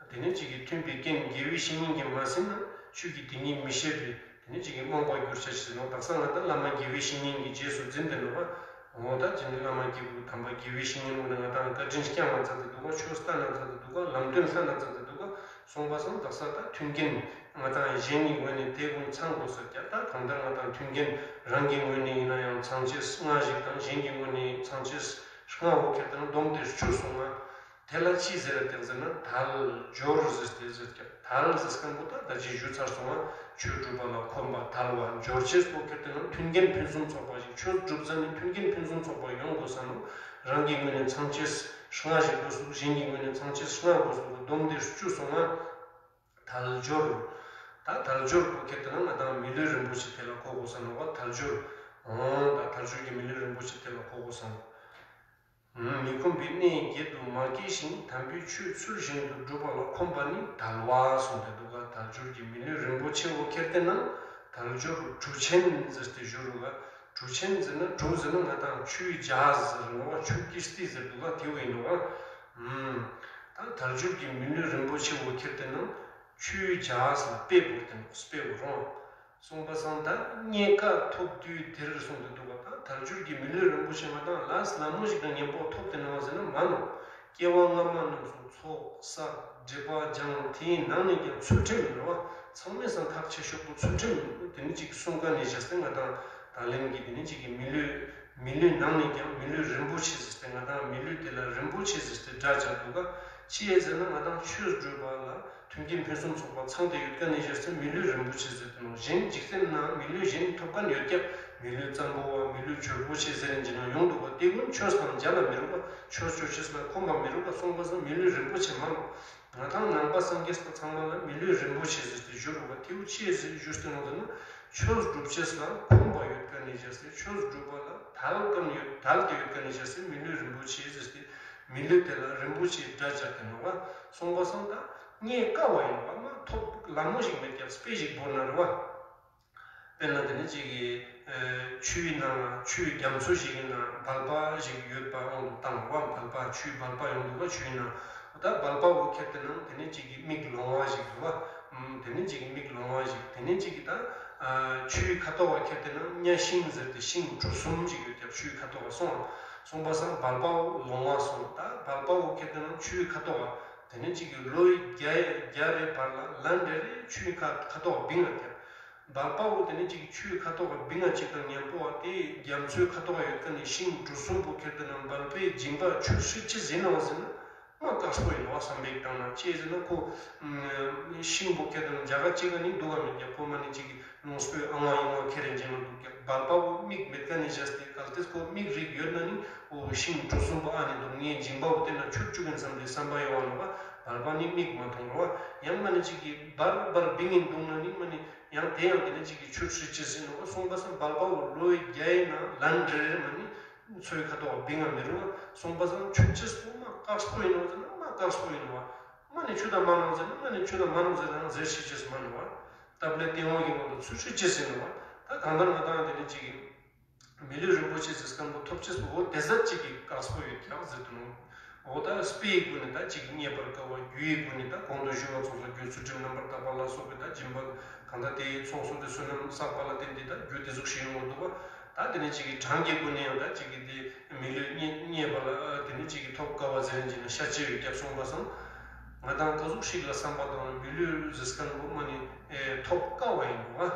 དེ་ནི་གཅིག་གིས་མཐུན་པའི་རྐྱེན་དགེ་བའི་བཤེས་གཉེན་གྱིས་མ་ཟིན་ན་ཆོས་ཀྱི་དེ་ཉིད་མི་ཤེས་པས་དེ་ནི་གཅིག་གིས་རྨོངས་པར་གྱུར་ཆ་ཟེར་ནོག་དག་ས་ང་ད་བླ་མ་དགེ་བའི་བཤེས་གཉེན་གྱི་རྗེས་སུ་འཛིན་ཏེ་ནོག་པ། འོ་ད་དེ་ནི་བླ་མ་སྐྱེས་བུ་དམ་པ་དགེ་བའི་བཤེས་གཉེན་ཀུན་ནས་ང་དང་བཀའ་དྲིན་བསྐྱང་བ་མཛད་དེ་འདུག་ག་ཆོས་བསྟན་ན་མཛད་དེ་འདུག་ག་ལམ་སྟོན་སློབ་གཉེར་མཛད་དེ་འདུག་ག་གསུངས་པ་སང་དག་ས་ད་མཐུན་རྐྱེན་ང་དང་གཞན་གྱི་ངོས་ནས་དེ་ཀུན་ཚང་དགོས་ཟེར་ཀྱག་ད་གང་ལྟར་ང་དང་མཐུན་རྐྱེན་རང་གི་ངོས་ནས་ཡིན་ན་ཡང་ཚང་ཆེས་ལྔ་ཞིག་དང་གཞན་གྱི་ངོས་ནས་ཚང་ཆེས་ལྔ་བོ་ཁྱེར་ཏེ་ན་བསྡོམས་ཏེ་བཅུ་སོང་ང་། དེ་ལ་ཅི་ཟེར་ཏེ་ཟེར་ན་དལ་འབྱོར་ཟེར་ཏེ་ཟེར་ཀྱག་དལ་ཟེར་མཁན་པོ་ད་ད་ཅི་ཞུས་ཚར་སོང་ང་། ཆོས་སྒྲུབ་པ་ལ་ཁོམ་པ་དལ་བ། འབྱོར་ཆེས་པོ་ཁྱེར་ཏེ་ན་མཐུན་རྐྱེན་ཕུན་སུམ་ཚོགས་པ་ཞིག་ཆོས་སྒྲུབ་ས་ནི་མཐུན་རྐྱེན་ཕུན་སུམ་ཚོགས་པ་ཡོང་དགོས་ས་ནོ། རང་གི་ངོས་ནས་ཚང་ཆེས་ལྔ་ཞིག་དགོས་སུ་གཞན་གྱི་ངོས་ནས་ཚང་ཆེས་ལྔ་དགོས་སུ་བསྡོམས་ཏེ་བཅུ་སོང་ང་། དལ་འབྱོར། ད་དལ་འབྱོར་པོ་ཁྱེར་ཏེ་ན་ང་དང་མི་ལུས་རིན་པོ་ཆེ་དེ་ལ་གོ་དགོས་ས་ནོ་བ། དལ་འབྱོར། འོང་ད་དལ་འབྱོར་གྱི་མི་ལུས་རིན་པོ་ཆེ་དེ་ལ་གོ་དགོས་ས་ནོ། མི་ཁོམ་པའི་གནས་བརྒྱད་དུ་མ་སྐྱེས་ཤིང་དམ་པའི་ཆོས་ཚུལ་བཞིན་དུ་སྒྲུབ་པ་ལ་ཁོམ་པ་ནི་དལ་བ་གསུངས་ཏེ་འདུག་ག་དལ་འབྱོར་གྱི་མི་ལུས་རིན་པོ་ཆེ་བོ་ཁྱེར་ཏེ་ན་དལ་འབྱོར་གྲུ་ཆེན་ཟེར་ཏེ་ཞུ་རུ་ག་གྲུ་ཆེན་ཟེར་ན་གྲུ་ཟེར་ན་ང་དང་ཆུའི་ཇ་ཟེར་རུ་ག་ཆུ་ཀིས་ཏི་ཟེར་འདུག་ག་དེ་བས་འདུག་ག་ད་དལ་འབྱོར་གྱི་མི་ལུས་རིན་པོ་ཆེ་བོ་ཁྱེར་ཏེ་ན་ཆུའི་ཇ་ཟེར་ན་དཔེ་བོར་ཏེ་འདུག་དཔེ་བོ་རོང་། གསུངས་པ་སང་ད་རྙེད་དཀའ་ཐོབ་དུས་དེར་གསུངས་ཏེ་འདུག་པ། ད་དལ་འབྱོར་གྱི་མི་ལུས་རིན་པོ་ཆེ་ང་དང་ལས་སླ་མོ་ཞིག་དང་མཉམ་པོ་ཐོབ་སྟེ་ནོ་ཟེར་ན་མ་ནོ། སྐྱེ་བ་སྔ་མ་རྣམས་སུ་ཚོགས་བསགས་སྒྲིབ་པ་སྦྱངས་དེའི་ནང་ནས་ཀྱང་ཚུལ་ཁྲིམས་ནོ་བ། ཚང་མའི་སང་ཁག་ཆེ་ཤོས་པོ་ཚུལ་ཁྲིམས་དེ་ནི་གཅིག་གསུངས་ཀ་ནས་བཞག་སྟེ་ང་དང་ད་ལན་གྱི་དེ་ནི་གཅིག་གི་མི་ལུས་མི་ལུས་ནང་ནས་ཀྱང་མི་ལུས་རིན་པོ་ཆེ་ཟེར་ཏེ་ང་དང་མི་ལུས་དེ་ལ་རིན་པོ་ཆེ་ཟེར་ཏེ་སྒྲ་སྦྱར་འདུག་ག་ཅི་ཡས་ཟེར་ན་ང་དང་ཆོས་སྒྲུབ་པ་ལ། མཐུན་རྐྱེན་ཕུན་སུམ་ཚོགས་པ་ཚང་སྟེ་ཡོད་མཁན་ནི་ཞེས་སེ་མི་ལུས་རིན་པོ་ཆེ་ཟེར་དུ་ནོ། གཞན་འཇིག་རྟེན་ན་མི་ལུས་གཞན་ཐོབ་མཁན་ཡོད་ཀྱང་མི་ལུས་གཙང་པོ་བ་མི་ལུས་འབྱོར་པོ་ཆེ་ཟེར་ནས་འཇིག་ན་ཡོང་འདུག་པ། དེ་ཀུན་ཆོས་དང་མཇལ་ལ་མི་རུང་བ། ཆོས་སྤྱོད་ཆེས་ལ་ཁོམ་པ་མི་རུང་བ། གསུངས་པ་སང་མི་ལུས་རིན་པོ་ཆེ་མ་ནོ། ང་དང་ནང་པ་སངས་རྒྱས་པ་ཚང་མ་ལ་མི་ལུས་རིན་པོ་ཆེ་ཟེར་ཏེ་བཞུགས་རུང་བ། དེ་ཀུན་ཆེ་ཟེར་བཞུགས་ཏེ་ནོ་ཟེར་ན་ཆོས་སྒྲུབ་ཆེས་ལ་ཁོམ་པ་ཡོད་མཁན་ནི་ཞེས་སེ་ཆོས་སྒྲུབ་པ་ལ་དལ་མཁན་ཡོད་དལ་ཏེ་ཡོད་མཁན་ནི་ཞེས་སེ་མི་ལུས་རིན་པོ་ཆེ་ཟེར་ཏེ་མི་ལུས་དེ་ལ་རིན་པོ་ཆེའི་སྒྲ་སྦྱར་ཏེ་ནོ་བ། གསུངས་པ་སང་ད། རྙེད་དཀའ་བ་ཡིན་པ་མ་ཐོབ་ལ་མོ་ཞིག་མེད་ཀྱང་དཔེ་ཞིག་བོར་ན་རེ་བ། དཔེར་ན་དེ་ནི་གཅིག་གིས་ཆུའི་ནང་ལ་ཆུའི་རྒྱ་མཚོ་ཞིག་གི་ནང་སྦལ་པ་ཞིག་ཡོད་པ་དབང་དུ་བཏང་བ། སྦལ་པ་ཆུའི་སྦལ་པ་ཡོང་འདུག་བ། ཆུའི་ནང་ད་སྦལ་པ་བོ་ཁྱེར་ཏེ་ན་དེ་ནི་གཅིག་གིས་མིག་ལོང་བ་ཞིག་འདུག་བ། དེ་ནི་གཅིག་གིས་མིག་ལོང་བ་ཞིག་དེ་ནི་གཅིག་གིས་ད་ཆུའི་ཁ་དོག་བ་ཁྱེར་ཏེ་ན་གཉའ་ཤིང་ཟེར་ཏེ་ཤིང་གྲུ་གསུམ་ཞིག་ཡོད་ཀྱང་ཆུའི་ཁ་དོག་བ་སོང་། སོང་པ་སང་སྦལ་པ་བོ་ལོང་བ་སོང་། ད་སྦལ་པ་བོ་ཁྱེར་ཏེ་ན་ཆུའི་ཁ་དོག་བ། དེ་ནས་གཅིག་གིས་ལོ་བརྒྱ་བརྒྱ་རེ་བར་ལ་ལན་རེ་རེ་ཆུའི་ཁ་ཁ་དོག་བིང་ལ་ཁྱེར། སྦལ་པ་བོ་དེ་ནས་ཅིག་ཆུའི་ཁ་ཐོག་ག་བིང་ང་ཅིག་དང་མཉམ་པོ་བ་དེ་རྒྱ་མཚོའི་ཁ་ཐོག་ག་ཡོད་མཁན་ནི་ཤིང་གྲུ་གསུམ་པོ་ཁྱེར་དེ་ན་སྦལ་པའི་འཇིམ་པ་ཆུར་ཧྲིལ་ཅི་ཟིན་ནང་ཟིན་ན་མ་དཀགས་པོ་ཡིན་བ། བསམ་པའི་བཏང་ན་ཅི་ཟིན་ན་ཁོ་ཤིང་པོ་ཁྱེར་དེ་ན་རྒྱ་ག་ཅིག་ག་ནི་འདུག་ག་མེད་ཀྱང་ཁོ་མ་ནི་ཅིག་ནོངས་པའི་ཨང་བ་ཡོང་བ་ཁེ་རེ་འཇིན་ན་འདུག་ཀྱང་སྦལ་པ་བོ་མིག་མེད་མཁན་ནི་བཞག་སྟེ་གལ་ཏེ་ཁོ་མིག་རིག་ཡོད་ན་ནི་འོ་ཤིང་གྲུ་གསུམ་པོ་ཨ་ནི་འདུག་ངའི་འཇིམ་པ་བོ་དེ་ན་ཆུར་བཅུག་གིན་བསམ་སྟེ་བསམ་པ་ཡོང་བ་ནོ་བ། སྦལ་པ་ནི་མིག་མ་མཐོང་རོ་བ། ཡང་མ་ནི་ཅིག་གིས་སྦར་སྦར་བིང་ངིན་འདུག་ན་ནི་མ་ནི། ཡང་དེ་ཡང་དེ་ནས་ཅིག་གིས་ཆུར་ཧྲིལ་ཅི་ཟིན་ནོ་གསུངས་པ་སང་སྦལ་པ་བོ་ལོ་བརྒྱ་ཡིན་ན་ལན་རེ་རེ་མ་ནི་མཚོའི་ཁ་ཐོག་བིང་ང་མི་རུང་བ་གསུངས་པ་སང་ཆུར་ཅི་སོ་མ་དཀགས་པོ་ཡིན་ནོ་ཟེར་ན་མ་དཀགས་པོ་ཡིན་ནོ་བ། མ་ནི་ཆུ་དང་མ་ནོ་ཟེར་ན་མ་ནི་ཆུ་དང་མ་ནོ་ཟེར་ན་ཟེར་ཤི་ཅི་སི་མ་ནོ་བ། སྟབས་ལེགས་ཏེ་འོང་གི་ངོ་ལ་ཚུར་ཧྲིལ་ཅི་ཟིན་ནོ་བ། ད་གང་ལྟར་ང་དང་དེ་ནས་ཅིག་གིས། མི་ལུས་རིན་པོ་ཆེ་ཟེར་མཁན་པོ་ཐོབ་ཅེས་སུ་འོ་དེ་ཟབ་ཅིག་གི་དཀགས་པོ་ཡོད་ཀྱང་ཟེར་དུ་ནོ། འོ་ད་དཔེའི་སྒོ་ནས་ད་ཅིག་རྙེད་པར་དཀའ་བ། རྒྱུའི་སྒོ་ནས་ད་གོང་དུ་ཞུས་པ་ཚོགས་ལ་རྒྱུ་ཚུལ་ཁྲིམས་རྣམ་པར་དག་པ་ལ་སོགས་པའི་ད་སྦྱིན་པ་གང་ལྟར་དེའི་ཚོགས་གསོག་དེ་བསོད་ནམས་བསགས་པ་ལ་བརྟེན་ཏེ་ད་རྒྱུ་དེ་ཟུག་ཞིག་ཡོང་བ་འདུག་བ། ད་དེ་ནས་ཅིག་གི་གྲངས་ཀྱི་སྒོ་ནས་ཡང་ད་ཅིག་གི་དེ་མི་ལུས་རྙེད་རྙེད་པ་ལ་དེ་ནས་ཅིག་གི་ཐོབ་དཀའ་བ་ཟེར་ཅིག་ན་ཤ་ཅེ་ཡོད་ཀྱང་གསུངས་པ་སང་ང་དང་ག་ཟུག་ཞིག་ལ་བསམ་པ་དང་མི་ལུས་ཟེར་མཁན་པོ་མ་ནི་ཐོབ་དཀའ་བ་ཡིན་འདུག་བ།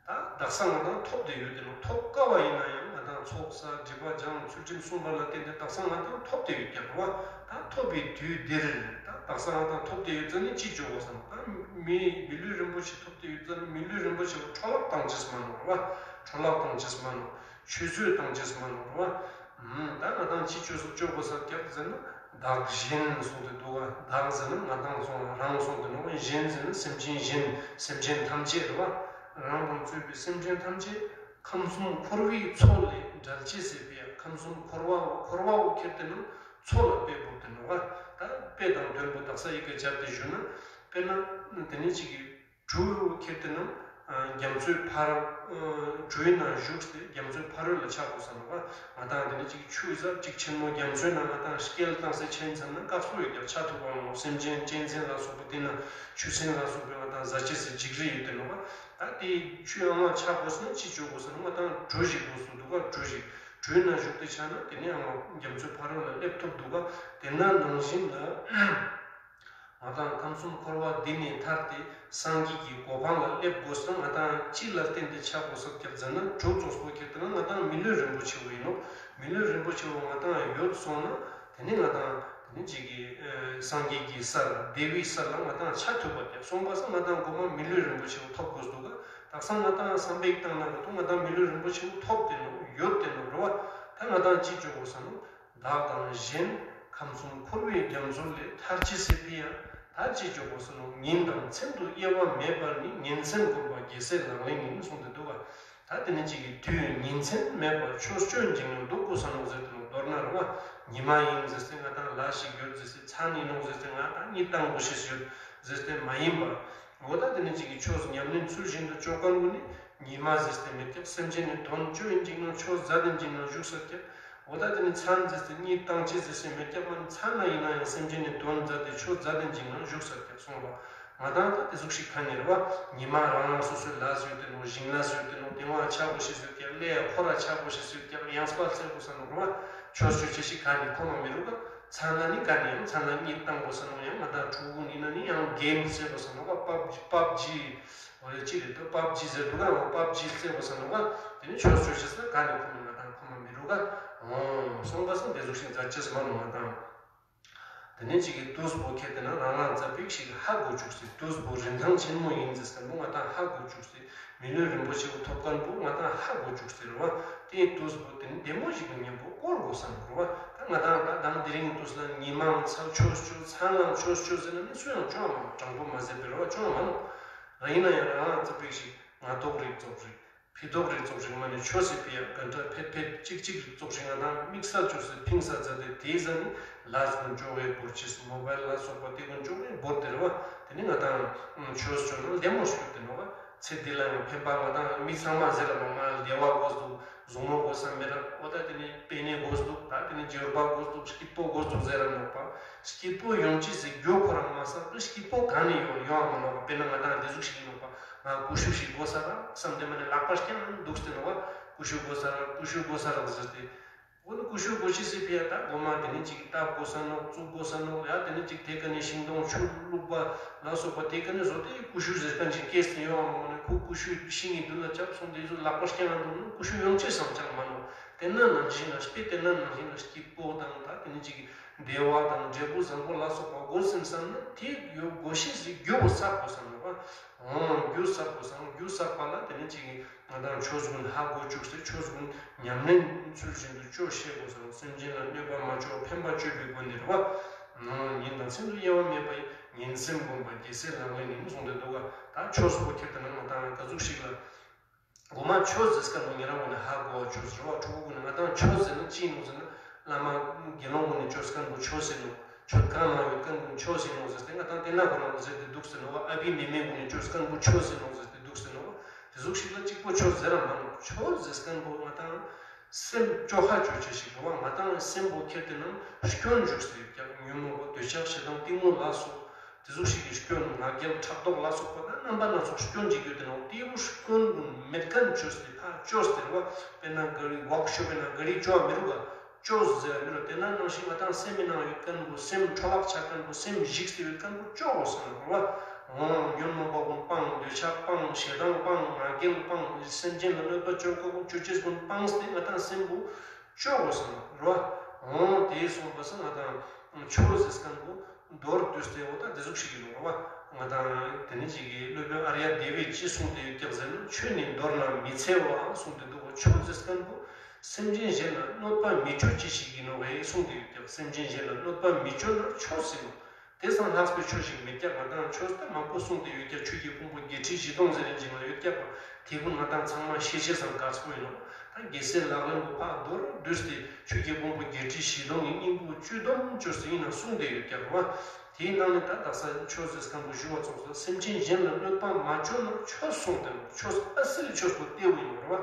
ད་དག་ས་ང་དང་ཐོབ་བསྡད་ཡོད་དེ་ནོ། ཐོབ་དཀའ་བ་ཡིན་ན་ཡང་ང་དང་ཚོགས་བསགས་སྒྲིབ་པ་སྦྱང་ཚུལ་ཁྲིམས་སྲུང་བ་ལ་བརྟེན་ཏེ་དག་ས་ང་དང་ཐོབ་བསྡད་ཡོད་ཀྱང་རོ། ད་ཐོབ་པའི་དུས་འདིར་ད་དག་ས་ང་དང་ཐོབ་བསྡད་ཡོད་ཙང་ནི་ཅི་བྱོ་བ་བསམ། ད་མི་མི་ལུས་རིན་པོ་ཆེ་ཐོབ་བསྡད་ཡོད་ཙང་ནི་མི་ལུས་རིན་པོ་ཆེ་བ་འཕྲོ་བརླག་བཏང་ཅེས་མ་ནོ་རོ། འཕྲོ་བརླག་བཏང་ཅེས་མ་ནོ། ཆུད་ཟོས་བཏང་ཅེས་མ་ནོ་རོ། ད་ང་དང་ཅི་བྱོས་སུ་བཅོ་དགོས་ས་ཀྱག་ཟེར་ན། བདག་གཞན་གསུངས་ཏེ་འདུག་བ། བདག་ཟེར་ན་ང་དང་སོང་རང་གསུངས་ཏེ་ནོ། གཞན་ཟེར་ན་སེམས་ཅན་གཞན་སེམས་ཅན་ཐམས་ཅད་རེད་བ། རང་དང་གཙོས་པའི་སེམས་ཅན་ཐམས་ཅད་ཁམས་གསུམ་འཁོར་བའི་མཚོ་ལས་བསྒྲལ་བྱེད་ཟེར་བའི་ཡ་ཁམས་གསུམ་འཁོར་བ་འཁོར་བའོ་ཁྱེར་ཏེ་ན་མཚོ་ལ་དཔེ་བོར་ཏེ་ནོ་བ། ད་དཔེ་དང་དོན་པོ་དག་ས་ཡི་གེ་སྦྱར་ཏེ་ཞུ་ན་དཔེར་ན་དེ་ནས་ཅིག་གི་གྲུ་ཁྱེར་ཏེ་ན་རྒྱ་མཚོའི་ཕ་རོལ་གྲུའི་ནང་བཞུགས་ཏེ་རྒྱ་མཚོའི་ཕ་རོལ་ལ་ཆགས་དགོས་བསམ་པ། ང་དང་དེ་ནས་ཅིག་ཆུ་ཟབ་ཅིག་ཆེན་མོ་རྒྱ་མཚོའི་ནང་ང་དང་སྐེ་བཏང་སེ་ཆེན་ཚར་ན་དཀགས་པོ་ཡོད་ཀྱང་ཆ་ཐུབ་པ་ངོ་། སེམས་ཅན་གཅན་གཟན་ལ་སོགས་པ་དེ་ན་ཆུ་སྲིན་ལ་སོགས་པའི་ང་དང་ཟ་ཅེས་སི་འཇིགས་རི་ཡོད་དེ་ནོ་བ། ད་དེ་ཆུའི་ཨང་ལ་ཆགས་དགོས་ན་ཅི་བྱོ་དགོས་ཟེར་ན་ང་དང་གྲུ་ཞིག་དགོས་སུ་འདུག་ག་གྲུ་ཞིག་གྲུའི་ནང་བཞུགས་ཏེ་ཆགས་ན་དེ་ནས་ཨང་རྒྱ་མཚོའི་ཕ་རོལ་ལ་སླེབས་ཐུབ་འདུག་ག་དེ་ན་ནང་བཞིན་ལ། ང་དང་ཁམས་གསུམ་འཁོར་བ་འདི་ནས་ཐར་ཏེ་སངས་རྒྱས་ཀྱི་གོ་འཕང་ལ་སླེབས་དགོས་ན་ང་དང་ཅི་ལ་བརྟེན་ཏེ་ཆགས་དགོས་སོགས་ཀྱང་ཟེར་ན་གྲུ་ཙོགས་པོ་ཁྱེར་ཏེ་ན་ང་དང་མི་ལུས་རིན་པོ་ཆེ་བོ་ཡིན་ནོ། མི་ལུས་རིན་པོ་ཆེ་བོ་ང་དང་ཡོད་སོང་ན་དེ་ནས་ང་དང་དེ་ནས་ཅིག་གི་སངས་རྒྱས་ཀྱི་སར་བདེ་བའི་སར་ལ་ང་དང་ཆ་ཐུབ་པ་ཀྱང་གསུངས་པ་སང་ང་དང་གོ་མ་མི་ལུས་རིན་པོ་ཆེ་བོ་ཐོབ་དགོས་འདུག་ག་དག་ས་ང་དང་བསམ་པའི་བཏང་ན་ག་ཏུ་ང་དང་མི་ལུས་རིན་པོ་ཆེ་བོ་ཐོབ་དེ་ནོ་ཡོད་དེ་ནོ་རེད་བ། ད་ང་དང་ཅི་བྱོ་དགོས་ས་ནོ། བདག་དང་གཞན་ཁམས་གསུམ་འཁོར་བའི་རྒྱ་མཚོ་ལས་ཐར་ཅེས་སི་ཕི་ཡ། ད་ཅི་བྱོ་དགོས་ས་ནོ། ཉིན་དང་མཚན་དུ་དབྱེ་བ་མེད་པར་ནི་ཉིན་མཚན་བསྒོམ་པ་རྒྱལ་སྲས་ལག་ལེན་ཡིན་གསུངས་ཏེ་འདུག་ག་ད་དེ་ནས་ཅིག་གི་དུས་ཉིན་མཚན་མེད་པར་ཆོས་སྤྱོད་ཅིང་འདུག་དགོས་ས་ནོ་ཟེར་ཏེ་ནོ། མདོར་ན་རེད་བ། ཉི་མ་ཡིན་ཟེར་ཏེ་ང་དང་ལ་ཞིག་ཡོད་ཟེར་ཏེ་མཚན་ཡིན་ནོ་ཟེར་ཏེ་ང་དང་གཉིད་བཏང་དགོས་ཤེས་ཡོད་ཟེར་ཏེ་མ་ཡིན་པར། འོ་ད་དེ་ནས་ཅིག་གི་ཆོས་ཉམས་ལེན་ཚུལ་བཞིན་དུ་བཅོ་མཁན་གུན་ནི་ཉི་མ་ཟེར་ཏེ་མེད་ཀྱག་སེམས་ཅན་ནི་དོན་བཅོ་ཡིན་ཅིག་ན་ཆོས་མཛད་དེ་ཅིག་ན་བཞུགས་ས་ཀྱག་འོ་ད་དེ་ནི་མཚན་ཟེར་ཏེ་གཉིད་བཏང་ཅེས་ཟེར་ས་མེད་ཀྱག་མ་ནི་མཚན་ལ་ཡིན་ན་ཡང་སེམས་ཅན་ནི་དོན་མཛད་དེ་ཆོས་མཛད་དེ་ཅིག་ན་བཞུགས་ས་ཀྱག་གསུངས་པ། ང་དང་ད་དེ་ཟུག་ཞིག་ག་ནི་རེད་བ། ཉི་མ་རང་རང་སོ་སོའི་ལས་ཡོད་དེ་ནོ། ཞིང་ལས་ཡོད་དེ་ནོ། དེ་བ་ཆ་དགོས་ཤེས་ཡོད་ཀྱག་ལས་ཡ་ཁོ་ར་ཆ་དགོས་ཤེས་ཡོད་ཀྱག་ཡང་སྤ་ཚེ་དགོས་ས་ནོ་རེད་བ། ཆོས་ཆོས་ཆེ་ཞིག་ག་ནི་ཁོ་མ་མི་རུ་ག་མཚན་ལ་ནི་ག་ནི་ཡང་མཚན་ལ་གཉིད་བཏང་དགོས་ས་ནོ། ཡང་ང་དང་ཕྲུ་གུ་ཡིན་ན་ནི་ཡང་གེམ་རྩེ་དགོས་ས་ནོ་ག་པབ་པབ་ཇི། འོ་ཡ་ཅི་རེད་དོ། པབ་ཇི་ཟེར་འདུག་ག་འོ་པབ་ཇི་རྩེ་དགོས་ས་ནོ་ག་དེ་ནི་ཆོས་ཆོས་ཆེ་ས་ག་ནི་ཁོ་མི་ང་དང་ཁོ་མ་མི་རུ་ག་འོ་སོང་ག་སོང་དེ་ཟུག་ཤིང་མཛད་ཅེས་མ་ནོ་ང་དང་། དེ་ནས་ཅིག་གི་དུས་པོ་ཁྱེར་ཏེ་ན་རང་རང་ཙ་པིག་ཞིག་ཧ་གོ་བཅུག་སྲིད། དུས་པོ་རིན་ཐང་ཆེན་མོ་ཡིན་ཟེར་སྐམ་པོ་ང་དང་ཧ་གོ་བཅུག་སྲིད། མི་ལུས་རིན་པོ་ཆེ་བོ་ཐོབ་མཁན་པོ་ང་དང་ཧ་གོ་བཅུག་སྲིད་རེད་བ། དེ་དུས་པོ་དེ་ནི་བདེ་མོ་ཞིག་གི་མཉམ་པོ་སྐོར་དགོས་བསམ་རེད་བ། ད་ང་དང་ད་དང་དེ་རིང་གི་དུས་ལ་ཉི་མའང་ཚ་ཆོས་ཆོས་མཚན་ལའང་ཆོས་ཆོས་ཟེར་ན་ནི་སུ་ཡང་ཅོ་མ་དྲང་པོ་མ་ཟེར་བའི་རེད་བ། ཅོ་མ་ནོ། རང་ཡིན་ན་ཡང་རང་རང་ཙ་པིག་ཞིག་ང་ཐོག་རིག་ཙོག་རིག་ཕི་ཏོག་རིག་ཙོག་ཞིག་མ་ནི་ཆོས་སི་ཕི་ཡ་ག་འདྲ་ཕེད་ཕེད་ཅིག་ཅིག་རིག་ཙོག་ཞིག་ང་དང་དམིགས་བསལ་ཆོས་སི་ཕིང་ས་ཛ་དེ་དེའི་ཟ་ནི་ལ་ཟུག་འཇོག་བའི་འབོར་ཆེས་མོ་བལ་ལ་སོགས་པ་དེ་ཀུན་འཇོག་བའི་འབོར་དེ་རེད་བ། དེ་ནི་ང་དང་ཆོས་ཆོས་ནང་ལྡེ་མོ་ཞིག་དེ་ནོ་བ། ཚེ་འདི་ལ་ཡང་ཕན་པ་ང་དང་མི་ཚང་མ་ཟེར་ལ་མ་ང་ལྡེ་བ་དགོས་འདུག་གཟུགས་མོ་དགོས་ས་མེད་ར་འོ་ད་དེ་ནི་པེ་ནེ་དགོས་འདུག་ད་དེ་ནི་འབྱོར་པ་དགོས་འདུག་སྐྱིད་པོ་དགོས་འདུག་ཟེར་ར་ནོག་པ། སྐྱིད་པོ་ཡོང་ཅི་ཟེར་རྒྱུ་ཁོ་རང་མ་བསམ་པའི་སྐྱིད་པོ་གང་ནས་ཡོང་ཡོང་མ་ནོག་པ། དཔེར་ན་ང་དང་འདི་ཟུག་ཞིག་ཡིན་ནོག་པ། ང་ཀུ་ཤུ་ཞིག་དགོས་ས་ར་བསམ་དེ་མ་ནི་ལག་པ་རྐྱང་འདུག་སྟེ་ནོག་པ། ཀུ་ཤུ་དགོས་ས་ར་ཀུ་ཤུ་དགོས་ས་ར་ཟེར་ཏེ། འོ་ན་ཀུ་ཤུ་གོ་ཤེས་སི་ཕི་ཡ་ད་གོ་མ་དེ་ནི་ཅིག་བཏབ་དགོས་ས་ནོ། བཙུགས་དགོས་ས་ནོ། ཡ་དེ་ནི་ཅིག་དེ་ཀ་ནས་ཤིང་སྡོང་ཆུ་བླུགས་པ་ལ་སོགས་པ་དེ་ཀ་ནས་བཟོ་དེ་ཀུ་ཤུ་ཟེར་མཁན་ཅིག་སྐྱེས་སུ་ཡོང་བ་མ་ནི། ཁོ་ཀུ་ཤུ་ཤིང་གི་མདུན་ལ་བཅག་སོང་དེ་ཚོ་ལག་པ་བརྐྱང་འདུག་ན་ཀུ་ཤུ་ཡོང་ཆེས་སམ་ཅང་མ་ནོ། དེ་ན་ནང་བཞིན་ལ་དཔེ་དེ་ན་ནང་བཞིན་ལ་སྐྱིད་པོ་དང་ད་དེ་ནི་ཅིག་བདེ་བ་དང་འབྲས་བུ་བཟང་པོ་ལ་སོགས་པ་དགོས་སེམས་བསམ་ན་དེ་ཡོད་དགོས་ཤེས་སི་རྒྱུ་བོ་བསགས་དགོས་བསམ་ནོ། འོ་རྒྱུ་བསགས་དགོས་བསམ། རྒྱུ་བསགས་པ་ལ་དེ་ནི་ཅིག་ང་དང་ཆོས་ཀུན་ཧ་གོ་བཅུག་སྟེ་ཆོས་ཀུན་ཉམས་ལེན་ཚུལ་བཞིན་དུ་ཅོ་ཤེས་དགོས་སོ། སེམས་ཅན་ལ་གནོད་པ་མ་བཅོ་བ་ཕན་པ་བཅོ་བའི་སྒོ་ནས་རེད་བ། ཉིན་དང་མཚན་དུ་དབྱེ་བ་མེད་པ་ཡིན། ཉིན་སེམས་སྒོམ་པ་རྒྱལ་སྲས་ལག་ལེན་ཡིན་གསུངས་ཏེ་འདུག་ག་ད་ཆོས་སུ་ཁྱེར་ཏེ་ན་ང་དང་ག་ཟུག་ཞིག་ལ། སྒོ་མ་ཆོས་ཟེར་མཁན་པོ་ཉེ་རང་ངོས་ནས་ཧ་གོ་བ་ཆོས་ཟེར་བ། ཕྲུ་གུ་ཀུན་ནས་ང་དང་ཆོས་ཟེར་ན་ཅི་ཡིན་ནོ་ཟེར་ན། བླ་མ་དགེ་སློང་ཀུན་ནས་ཆོས་སྐམ་པོ་ཆོས་ཟེར་ནོ། ཆོས་གང་ན་ཡོད་མཁན་ཀུན་ཆོས་ཟེར་ནོ་ཟེར་ཏེ་ང་དང་དེ་ན་ཁོ་རང་ཟེར་ཏེ་འདུག་ཟེར་ནོ་བ། ཨ་བི་མེ་མེ་ཀུན་ནས་ཆོས་སྐམ་པོ་ཆོས་ཟེར་ནོ་ཟེར་ཏེ་འདུག་ཟེར་ནོ་བ། དེ་ཟུག་ཞིག་ལ་གཅིག་པོ་ཆོས་ཟེར་ར་མ་ནོ། ཆོས་ཟེར་མཁན་པོ་ང་དང་སེམས་བཅོ་ཁ་བཅོ་བྱེད་ཞིག་རེད་བ། ང་དང་སེམས་པོ་ཁྱེར་ཏེ་ན་སྐྱོན་འཇུག་སྟེ་ཀྱང་ཉོན་མོངས་པ་འདོད་ཆགས་ཞེ་སྡང་གཏི་མུག་ལ་སོགས། དེ་ཟུག་ཞིག་གི་སྐྱོན་ང་རྒྱལ་ཕྲག་དོག་ལ་སོགས་པ་དང་རྣམ་པ་སྣ་ཚོགས་སྐྱོན་ཅིག་ཡོད་དེ་ནོ། དེའི་སྐྱོན་ཀུན་མེད་མཁན་བཅོས་ཏེ་ཕར་བཅོས་ཏེ་རེད་བ། དཔེར་ན་ག་རི་ཝོག་ཤོབ་པའི་ནང་ག་རི་བཅོ་བ་མི་རུག་ག་བཅོས་ཟེར་མི་རུག་དེ་ན་ནང་བཞིན་ང་དང་སེམས་མི་ནང་ཡོད་མཁན་པོ་སེམས་འཕྲོ་བརླག་ཆགས་མཁན་པོ་སེམས་ཞིག་སྟེ་ཡོད་མཁན་པོ་བཅོ་དགོས་སོང་རེད་བ། འོ་ཉོན་མོངས་པ་ཀུན་སྤང་། འདོད་ཆགས་སྤང་། ཞེ་སྡང་སྤང་། ང་རྒྱལ་སྤང་། སེམས་ཅན་ལ་གནོད་པ་བཅོ་དགོས་བཅོ་བྱེད་ཀུན་སྤངས་ཏེ་ང་དང་སེམས་པོ་བཅོ་དགོས་སོང་རེད་བ། འོ་དེ་སོང་པ་སང་ང་དང་ཆོས་ཟེར་མཁན་པོ། མདོར་བསྡུས་ཏེ་འོ་ད་དེ་ཟུག་ཞིག་ཡིན་ནོ་རེད་བ། ང་དང་དེ་ནི་ཅིག་གི་སློབ་དཔོན་ཨརྱ་དེ་བས་ཅི་གསུངས་ཏེ་ཡོད་ཀྱག་ཟེར་ན། ཆོས་ནི་མདོར་ན་མི་འཚེ་བའང་གསུངས་ཏེ་འདུག་ག་ཆོས་ཟེར་མཁན་པོ་སེམས་ཅན་གཞན་ལ་གནོད་པ་མི་བཅོ་ཅི་ཞིག་ཡིན་ནོ་བས་གསུངས་ཏེ་ཡོད་ཀྱག་སེམས་ཅན་གཞན་ལ་གནོད་པ་མི་བཅོ་ན་ཆོས་ཟེར་ནོ། དེ་སང་ལྷག་པའི་ཆོས་ཤིག་མེད་ཀྱག་ང་དང་ཆོས་ད་མང་པོ་གསུངས་ཏེ་ཡོད་ཀྱག་ཆོས་ཀྱི་ཕུང་པོ་བརྒྱད་ཁྲི་བཞི་སྟོང་ཟེར་རིན་ཅིག་ལ་ཡོད་ཀྱག་པ། དེ་ཀུན་ང་དང་ཚང་མ་ཤེས་ཤེས་སང་དཀར་པོ་ཡིན་ནོ། ད་རྒྱལ་སྲས་ལག་ལེན་པོ་ཕར་མདོར་བསྡུས་ཏེ་ཆོས་ཀྱི་ཕུང་པོ་བརྒྱད་ཁྲི་བཞི་སྟོང་གི་སྙིང་པོ་བཅུད་སྡོམ་བཅོས་སུ་ཡིན་ན་གསུངས་ཏེ་ཡོད་ཀྱག་རེད་བ། དེའི་ནང་ནས་ད་དག་ས་ཆོས་ཟེར་མཁན་པོ་ཞུ་བ་ཚོགས་སུ་སེམས་ཅན་གཞན་ལ་གནོད་པ་མ་བཅོ་ན་ཆོས་གསུངས་ཏེ་ནོ། ཆོས་ཨ་སི་ལི་ཆོས་པོ་ལྟེ་བ་ཡིན་ནོ་རེད་བ།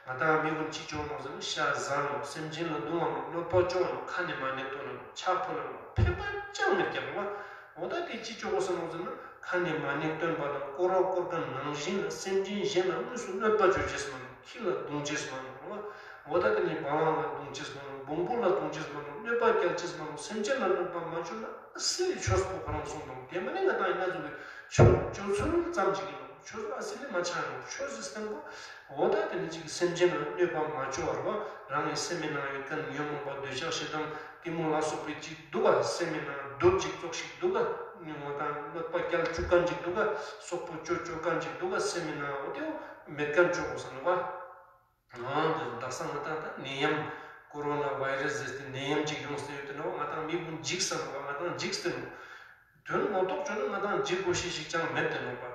ང་དང་མི་ཀུན་ཅི་བཅོ་ནོ་ཟེར་ན་ཤ་ཟ་ནོ། སེམས་ཅན་ལ་སྡུག་བསྔལ་ནོ། གནོད་པ་བཅོ་ནོ། ཁ་ནས་མ་ཎི་བཏོན་ནོ། ཕྱག་ཕུལ་ནོ། ཕན་པ་ཅང་མེད་ཀྱག་རེད་བ། འོ་ད་དེ་ཅི་བཅོ་དགོས་ས་ནོ་ཟེར་ན། ཁ་ནས་མ་ཎི་བཏོན་པ་དང་སྐོར་བ་བསྐོར་མཁན་ནང་བཞིན་ལ་སེམས་ཅན་གཞན་ལ་དངོས་སུ་གནོད་པ་བཅོ་ཅེས་མ་ནོ། ཁྱི་ལ་རྡུང་ཅེས་མ་ནོ་རེད་བ། འོ་ད་དེ་ནི་བ་ལང་ལ་རྡུང་ཅེས་མ་ནོ། བོང་བུ་ལ་རྡུང་ཅེས་མ་ནོ། གནོད་པ་སྐྱེལ་ཅེས་མ་ནོ། སེམས་ཅན་ལ་གནོད་པ་མ་བཅོ་ན་ཨ་སི་ལི་ཆོས་པོ་ཁོ་རང་གསུངས་དང་། དེ་མ་ནི་ང་དང་ཡིན་ན་ཚོ་གི་ཆོས་བཅོ་ཚུལ་ཙམ་ཅིག་ཡིན་ནོ། ཆོས་ཨ་སི་ལི་མ་ཆགས་ནོ། ཆོས་ཟེར་མཁན་པོ། འོ་ད་དེ་ནི་ཅིག་སེམས་ཅན་ལ་གནོད་པ་མ་བཅོ་བར་བ། རང་གི་སེམས་མི་ནང་ཡོད་མཁན་ཉོན་མོངས་པ་འདོད་ཆགས་ཞེ་སྡང་གཏི་མུག་ལ་སོགས་པའི་ཅིག་འདུག་ག་སེམས་མི་ནང་རྡུལ་ཅིག་ཙོགས་ཤིག་འདུག་ག་ང་དང་གནོད་པ་སྐྱལ་བཅུག་མཁན་ཅིག་འདུག་ག་སོག་པོ་བཅོ་བཅུག་མཁན་ཅིག་འདུག་ག་སེམས་མི་ནང་འོ་དེ་འོ་མེད་མཁན་བཅོ་དགོས་ས་ནོ་བ། འོ་དེ་དག་ས་ང་དང་ད་ནད་ཡམས་ཀོ་རོ་ན་བྷའི་རེ་སི་ཟེར་ཏེ་ནད་ཡམས་ཅིག་ཡོང་སྟེ་ཡོད་དེ་ནོ། ང་དང་མི་ཀུན་འཇིགས་ས་ནོ་བ། ང་དང་འཇིགས་ཏེ་ནོ། དོན་ངོ་ཐོག་བཅོས་ན་ང་དང་འཇིགས་དགོས་ཤེས་ཤིག་ཅང་མེད་དེ་ནོ་བ།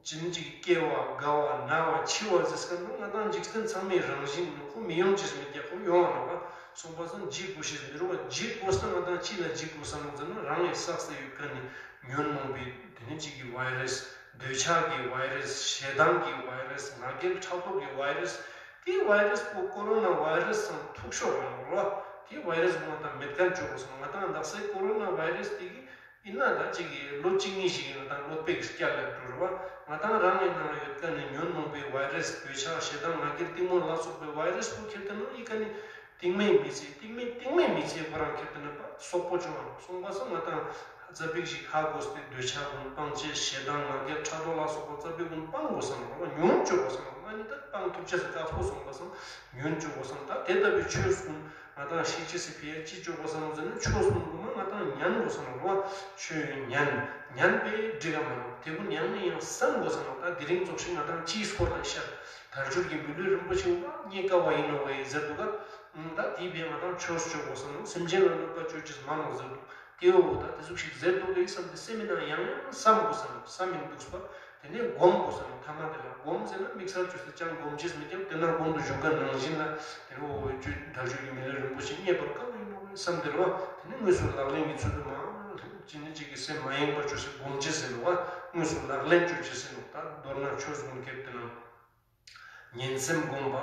ཅི་ནི་ཅིག་སྐྱེ་བ་རྒ་བ་ན་བ་འཆི་བ་ཟེར་མཁན་ནི་ང་དང་འཇིག་རྟེན་ཚང་མའི་རང་བཞིན་ནོ། ཁོ་མི་ཡོང་ཅེས་མི་རྒྱག་ཁོ་ཡོང་བ་ནོ་བ། སོང་པ་སང་འཇིགས་དགོས་ཤེས་མི་རུང་བ། འཇིགས་དགོས་ས་ང་དང་ཅི་ལ་འཇིགས་དགོས་ས་ནོ་ཟེར་ན། རང་གི་བསགས་ས་ཡོད་མཁན་ནི་ཉོན་མོངས་པའི་དེ་ནི་ཅིག་གི་བྷའི་རེ་སི། འདོད་ཆགས་ཀྱི་བྷའི་རེ་སི། ཞེ་སྡང་གི་བྷའི་རེ་སི། ང་རྒྱལ་ཕྲག་དོག་གི་བྷའི་རེ་སི། དེའི་བྷའི་རེ་སི་པོ་ཀོ་རོ་ན་བྷའི་རེ་སི་སང་མཐུག་ཤོས་ཡོང་རོ། དེའི་བྷའི་རེ་སི་ང་དང་མེད་མཁན་བཅོ་དགོས་སོང་། ང་དང་དག་སའི་ཀོ་རོ་ན་བྷའི་རེ་སི་དེ་གི་ཡིན་ན་ད་ཅིག་གི་ལོ་གཅིག་གཉིས་ཤིག་ཡིན་ན་ད་གནོད་པའི་སྐྱ་ལ་འགྲོ་རོ་བ། ང་དང་རང་གི་ནང་ཡོད་མཁན་ནི་ཉོན་མོངས་པའི་བྷའི་རེ་སི། འདོད་ཆགས་ཞེ་སྡང་ང་རྒྱལ་གཏི་མུག་ལ་སོགས་པའི་བྷའི་རེ་སི་པོ་ཁྱེར་ཏེ་ན་ཡི་ག་ནི་སྟིང་མའི་མི་ཚེ། སྟིང་མའི་སྟིང་མའི་མི་ཚེ་ཁོ་རང་ཁྱེར་ཏེ་ན་པ་སོག་པོ་བཅོ་བ་ནོ། སོང་པ་སང་ང་དང་ཙ་པིག་ཞིག་ཧ་གོ་སྟེ་འདོད་ཆགས་ཀུན་སྤང་བྱེད། ཞེ་སྡང་ང་རྒྱལ་ཕྲག་དོག་ལ་སོགས་པ་ཙ་པིག་ཀུན་སྤང་དགོས་སམ་རོ། ཉུང་བཅོ་དགོས་སམ་རོ། ང་ནི་ད་སྤང་ཐུབ་ཅེས་སུ་དཀའ་ཕོག་སོང་པ་སང་ཉུང་བཅོ་དགོས་སམ། ད་དེ་ལྟ་བུའི་ཆོས་གསུམ་ང་དང་ཤེས་ཅེས་སི་ཕི་ཡ་ཅི་བཅོ་དགོས་སམ་ཟེར་ན། ཆོས་གསུམ་གོ་མ་ང་དང་ཉན་དགོས་སམ་རོ། ཆོས་ཉན་ཉན་པའི་འགྲིག་ག་མ་རོ། དེ་ཀུན་ཉན་ནས་ཡང་བསམ་དགོས་སམ་རོ། ད་དེ་རིང་ཙོགས་ཤིག་ང་དང་ཅིའི་སྐོར་ལ་ཤར། དལ་འབྱོར་གྱི་མི་ལུས་རིན་པོ་ཆེ་བ་རྙེད་དཀའ་བ་ཡིན་ནོ་བས་ཟེར་འདུག་ག་ད་དེའི་བས་ང་དང་ཆོས་བཅོ་དགོས་སམ་རོ། སེམས་ཅན་ལ་གནོད་པ་བཅོ་ཅེས་མ་རོ་ཟེར་འདུག་དེའོ་ད་དེ་ཟུག་ཞིག་ཟེར་འདུག་གས་བསམ་སྟེ་སེམས་མི་ནང་ཡང་ཡང་བསམ་དགོས་སམ། བསམ་མི་འདུག་པ། དེ་ནས་སྒོམ་དགོས་སམ། ཐ་མ་དེ་ལ་སྒོམ་ཟེར་ན་དམིགས་བསལ་བཅོས་ཏེ་ཅང་སྒོམ་ཅེས་མི་ཀྱང་དེ་ན་སྒོམ་དུ་བཞུགས་མཁན་ནང་བཞིན་ལ་དེ་ནས་འོ་བཅོས་དལ་འབྱོར་གྱི་མི་ལུས་རིན་པོ་ཆེ་རྙེད་པར་དཀའ་བ་ཡིན་ནོ་བསམ་དེ་རེད་བ། དེ་ནས་དངོས་སུ་ལག་ལེན་གྱི་ཚུལ་དུ་མ་ཅི་ནི་ཅིག་གི་སེམས་མ་ཡེངས་པར་བཅོས་སེ་སྒོམ་ཅེས་ཟེར་ནོ་བ། དངོས་སུ་ལག་ལེན་བཅོ་ཅེས་ཟེར་ནོ། ད་མདོར་ན་ཆོས་སྒོམ་ཁེབས་དེ་ན། ཉིན་སེམས་སྒོམ་པ་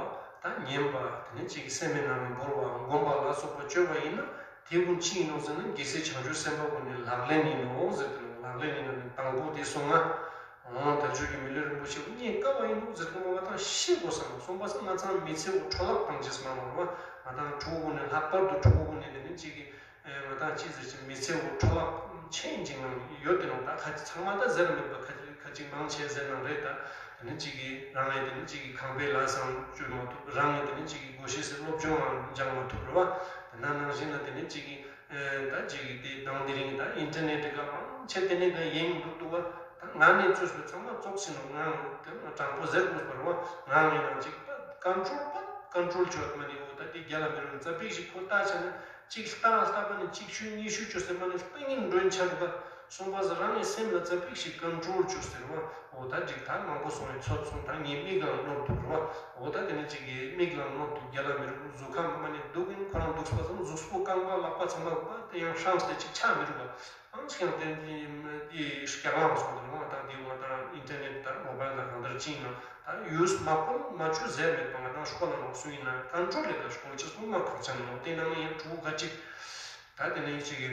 དང་ཉན་པ། དེ་ནས་ཅིག་སེམས་མི་ནང་ལ་བོར་བའམ་སྒོམ་པ་ལ་སོགས་པ་བཅོས་པ་ཡིན་ན། དེ་ཀུན་ཅི་ཡིན་ནོ་ཟེར་ན། རྒྱལ་སྲས་བྱང་ཆུབ་སེམས་དཔའ་ཀུན་ནི་ལག་ལེན་ཡིན་ནོ་ཟེར་ཏེ་ལག་ལེན་ཡིན་ནོ་ནི་དང་པོ་དེ་སོང་ང་། འོང་དལ་འབྱོར་གྱི་མི་ལུས་རིན་པོ་ཆེ་རྙེད་དཀའ་བ་ཡིན་ནོ་ཟེར་ཏེ་ང་དང་ཤེས་དགོས་སམ་རོ། སོང་པ་སང་ང་ཚང་མི་ཚེ་བོ་འཕྲོ་བརླག་བཏང་ཅེས་མ་རོ་བ། ང་དང་ཕྲུ་གུ་ནས་ལྷག་པར་དུ་ཕྲུ་གུ་ནས་དེ་ནི་གཅིག་གི་ང་དང་ཅི་ཟེར་ཅིག་མི་ཚེ་བོ་འཕྲོ་བརླག་ཆེན་ཅིག་ནང་ཡོད་དེ་ནོ། ད་ཁ་ཅིག་ཚང་མ་ད་ཟེར་མེད་པ་ཁ་ཅིག་ཁ་ཅིག་མང་ཆེ་ཟེར་ནང་རེད། ད་དེ་ནི་གཅིག་གི་རང་ངས་དེ་ནི་གཅིག་གི་ཁང་པའི་ལ་སང་བཅོལ་མ་ཐུབ། རང་ངས་དེ་ནི་གཅིག་གི་སྒོ་ཤེས་སི་སློབ་སྦྱོང་ལ་སྦྱང་མ་ཐུབ་རེད་བ། དེ་ན་ནང་བཞིན་ལ་དེ་ནི་གཅིག་གི་ད་གཅིག་གི་དེ་དང་དེ་རིང་ད་ཨིན་ཊར་ནེཊ་ག་མང་ཆེ་དེ་ནི་ག་ཡེང་འདུག་འདུག་བ། ད་ང་ནས་བཅོས་པའི་ཚང་མ་ཙོག་ཟིན་ནོ། ང་དེ་ན་དྲང་པོ་ཟེར་དགོས་པ་རེད་བ། ང་ངས་ནང་གཅིག་པ་ཀོན་ཊོལ་པ་ཀོན་ཊོལ་བྱོས་མ་ནི་འོ་ད་དེ་རྒྱ་ལ་མི་རུང་ཙ་པིག་ཞིག་ཁོ་ལྟ་ཆ་ན། གཅིག་ལྟ་ལྟ་བ་ནི་གཅིག་ཤུ་གཉིས་ཤུ་བཅུ་ཟེར་མ་ནི་ལྟ་ཉིན་མགྲོན་ཆ་རུ་ག་སོང་པ་ཟེར། རང་གི་སེམས་ལ་ཙ་པིག་ཞིག་ཀོན་ཊོལ་བཅུ་ཟེར་བ། འོ་ད་འགྲིག་ད་མང་པོ་སོང་བའི་ཚོད་སོང་ད་ངའི་མིག་ལ་གནོད་འདུག་རེད་བ། འོ་ད་དེ་ནི་གཅིག་གི་མིག་ལ་གནོད་འདུག་རྒྱ་ལ་མི་རུང་གཟུགས་ཁམས་མ་ནི་སྡུག་ཡིན་ཁོ་རང་སྡུག་པ་སོང་གཟུགས་པོ་རྐང་པ་ལག་པ་ཚང་མ་པ་དེ་ཡང་ཧྲང་སྟེ་གཅིག་ཆ་མི་རུང་བ། ཨང་ཅིག་ཡང་དེ་འདི་སྐྱག་ལང་སོང་དེ་ང་དང་འདི་ང་དང་ཨིན་ཊར་ནེཊ་དང་མོ་བལ་དང་གང་ལྟར་ཅིག་ཡིན་ན། ད་ཡུས་མ་ཁོ་མ་བཅུ་ཟེར་མེད་པ་ང་དང་སྐོར་ལ་ནོག་སུ་ཡིན་ན་ཀོན་ཊོལ་ལས་ཀ་སྐོར་ཅི་སུ་མ་ཁག་ཅན་ནོག་དེ་ནང་ཡང་ཕྲུ་གུ་ཁ་ཅིག་ད་དེ་ནས་ཅིག་གི་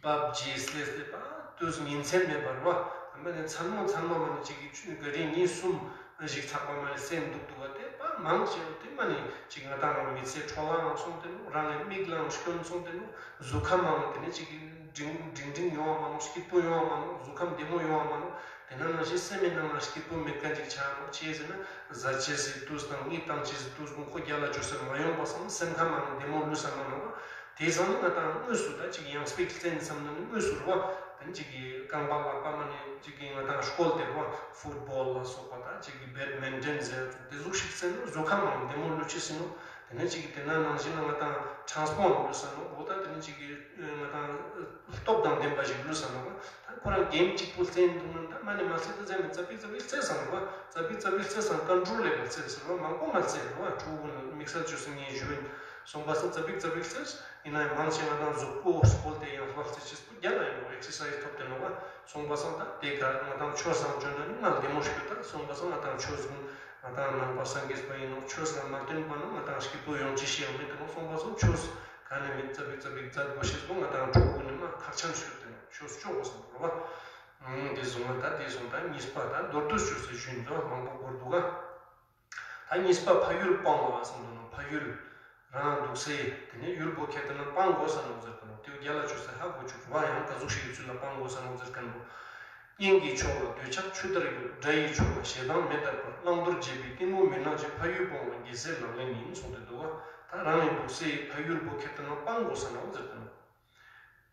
པབ་ཇི་སི་ལེ་སི་ལེ་པ་དུས་ཉིན་མཚན་མེད་པར་བ། ད་མ་ནི་མཚན་མོ་མཚན་མོ་མ་ནི་ཅིག་གི་ཆུ་ག་རེ་ཉིན་གསུམ་ཞིག་ཚགས་པ་མ་ནི་སེམས་སྡུག་སྡུག་བ་དེ་པ་མང་ཆེ་བ་དེ་མ་ནི་ཅིག་ང་དང་རང་མི་ཚེ་འཕྲོ་བརླག་སོང་དེ་ནོག་རང་ངའི་མིག་ལའང་སྐྱོན་སོང་དེ་ནོག་གཟུགས་ཁམས་མ་ནི་དེ་ནི་ཅིག་གི་འབྲིང་འབྲིང་འབྲིང་ཡོང་བ་མ་ནོག་སྐྱིད་པོ་ཡོང་བ་མ་ནོག་གཟུགས་ཁམས་བདེ་མོ་ཡོང་བ་མ་ནོག་དེ་ན་ནང་བཞིན་སེམས་ནང་ལ་སྐྱིད་པོ་མེད་མཁན་ཅིག་ཆགས་ནོག་ཅི་ཟེར་ན་ཟ་ཆས་སི་དུས་དང་གཉིད་བཏང་ཆས་སི་དུས་ཀུན་ཁོ་རྒྱ་ལ་བཅོས་ཟེར་མ་ཡོང་པ་སང་སེམས་ཁམས་མ་ནི་བདེ་མོ་ལུས་ས་མ་ནོག་དེ་སང་ནི་ང་དང་དངོས་སུ་ད་ཅིག་ཡང་སྤེག་བཙན་བསམ་ན་ནི་དངོས་སུ་རུ་བ་དེ་ཅིག་གི་རྐང་པ་ལག་པ་མ་ནི་ཅིག་གི་ང་དང་སྐོལ་དེ་རུ་བ་ཕུཊ་བོལ་ལ་སོགས་པ་ད་ཅིག་གི་བེཌ་མིན་ཊོན་ཟེར་དེ་ཟུག་ཞིག་བཙན་ན་གཟུགས་ཁམས་མ་ནི་བདེ་མོ་ལུས་ཆེ་སི་ནོག་དེ་ནས་ཅིག་གི་དེ་ན་ནང་བཞིན་ལ་ང་དང་ཊེ་རན་སི་པོར་ཊ་ལུས་ས་ནོག་འོ་ད་དེ་ནས་ཅིག་གི་ང་དང་སྟོབས་དང་ལྡན་པ་ཞིག་ལུས་ས་ནོག་ད་ཁོ་རང་གེམ་གཅིག་པུ་རྩེན་འདུག་ན་ད་མ་ནི་མ་རྩེ་ད་རྩེ་མི་རྩ་པིག་རྩ་པིག་རྩེ་ས་ནོག་རྩ་པིག་རྩ་པིག་རྩེ་ས་ཀོན་ཊོལ་ལས་ཀ་རྩེ་ཟེར་བ་མང་པོ་མ་རྩེ་རོ། ཕྲུ་གུ་ནི་དམིགས་བསལ་བཅོས་སུ་ངས་ཞུ་ཡིན་སོང་པ་སང་རྩ་པིག་རྩ་པིག་རྩེ། ཡིན་ན་ཡང་མང་ཆེ་ང་དང་གཟུགས་པོ་སྐོལ་ཏེ་ཡང་ལྷག་རྩེ་ཆེས་པོ་རྒྱ་ལ་ཡིན་ནོག་ཨེག་སར་སའི་སི་ཐོབ་དེ་ནོག་བ། སོང་པ་སང་ད་དེ་ག་ང་དང་ཆོས་སང་བཅོས་ན་ནི་ང་ལ་བདེ་མོ་ཞིག་ཡོད་ད་སོང་པ་སང་ང་དང་ཆོས་ཀུན་ང་དང་ནང་པ་སངས་རྒྱས་པ་ཡིན་ནོག་ཆོས་ལ་མ་བརྟེན་པ་ན་ང་དང་སྐྱིད་པོ་ཡོང་ཅི་ཞིག་ཡང་མེད་དེ་ནོག་སོང་པ་སང་ཆོས་ག་ནས་མི་རྩ་བའི་རྩ་བའི་རྩ་དགོས་ཤེས་པོ་ང་དང་ཕྲུ་གུ་ནི་མ་ཁག་ཆེན་ཞིག་དེ་ནོག་ཆོས་སྤྱོད་དགོས་སམ་རོ་བ། དེ་སོང་ང་ད་དེ་སོང་ད་གཉིས་པ་ད་མདོར་བསྡུས་ཆོས་སེ་ཞུ་ཡིན་ད་མང་པོ་འགོར་འདུག་ག་ད་གཉིས་པ་ཕ་ཡུལ་སྤོང་བ་གསུངས་འདུག་ནོ། ཕ་ཡུལ་རང་འདུག་སའི་དེ་ནས་ཡུལ་པོ་ཁྱེར་ཏེ་ན་སྤང་དགོས་ས་ནོག་ཟེར་གི་ནོག་དེ་རྒྱ་ལ་ཆོས་སེ་ཧ་གོ་ཆུག་བ་ཡང་ག་ཟུག་ཞིག་ཡོད་ཚུལ་ལ་སྤང་དགོས་ས་ནོག་ཟེར་མཁན་པོ། གཉེན་གྱི་ཕྱོགས་ལ་འདོད་ཆགས་ཆུ་ལྟར་ཡོད། དགྲ་ཡི་ཕྱོགས་ལ་ཞེ་སྡང་མེ་ལྟར་འབར། བླང་དོར་བརྗེད་པའི་གཏི་མུག་མུན་ནག་ཅན། ཕ་ཡུལ་སྤོང་བ་རྒྱལ་སྲས་ལག་ལེན་ཡིན་གསུངས་ཏེ་འདུག་བ། ད་རང་ཡི་འདུག་སའི་ཕ་ཡུལ་པོ་ཁྱེར་ཏེ་ན་སྤང་དགོས་ས་ནོག་ཟེར་གི་ནོག་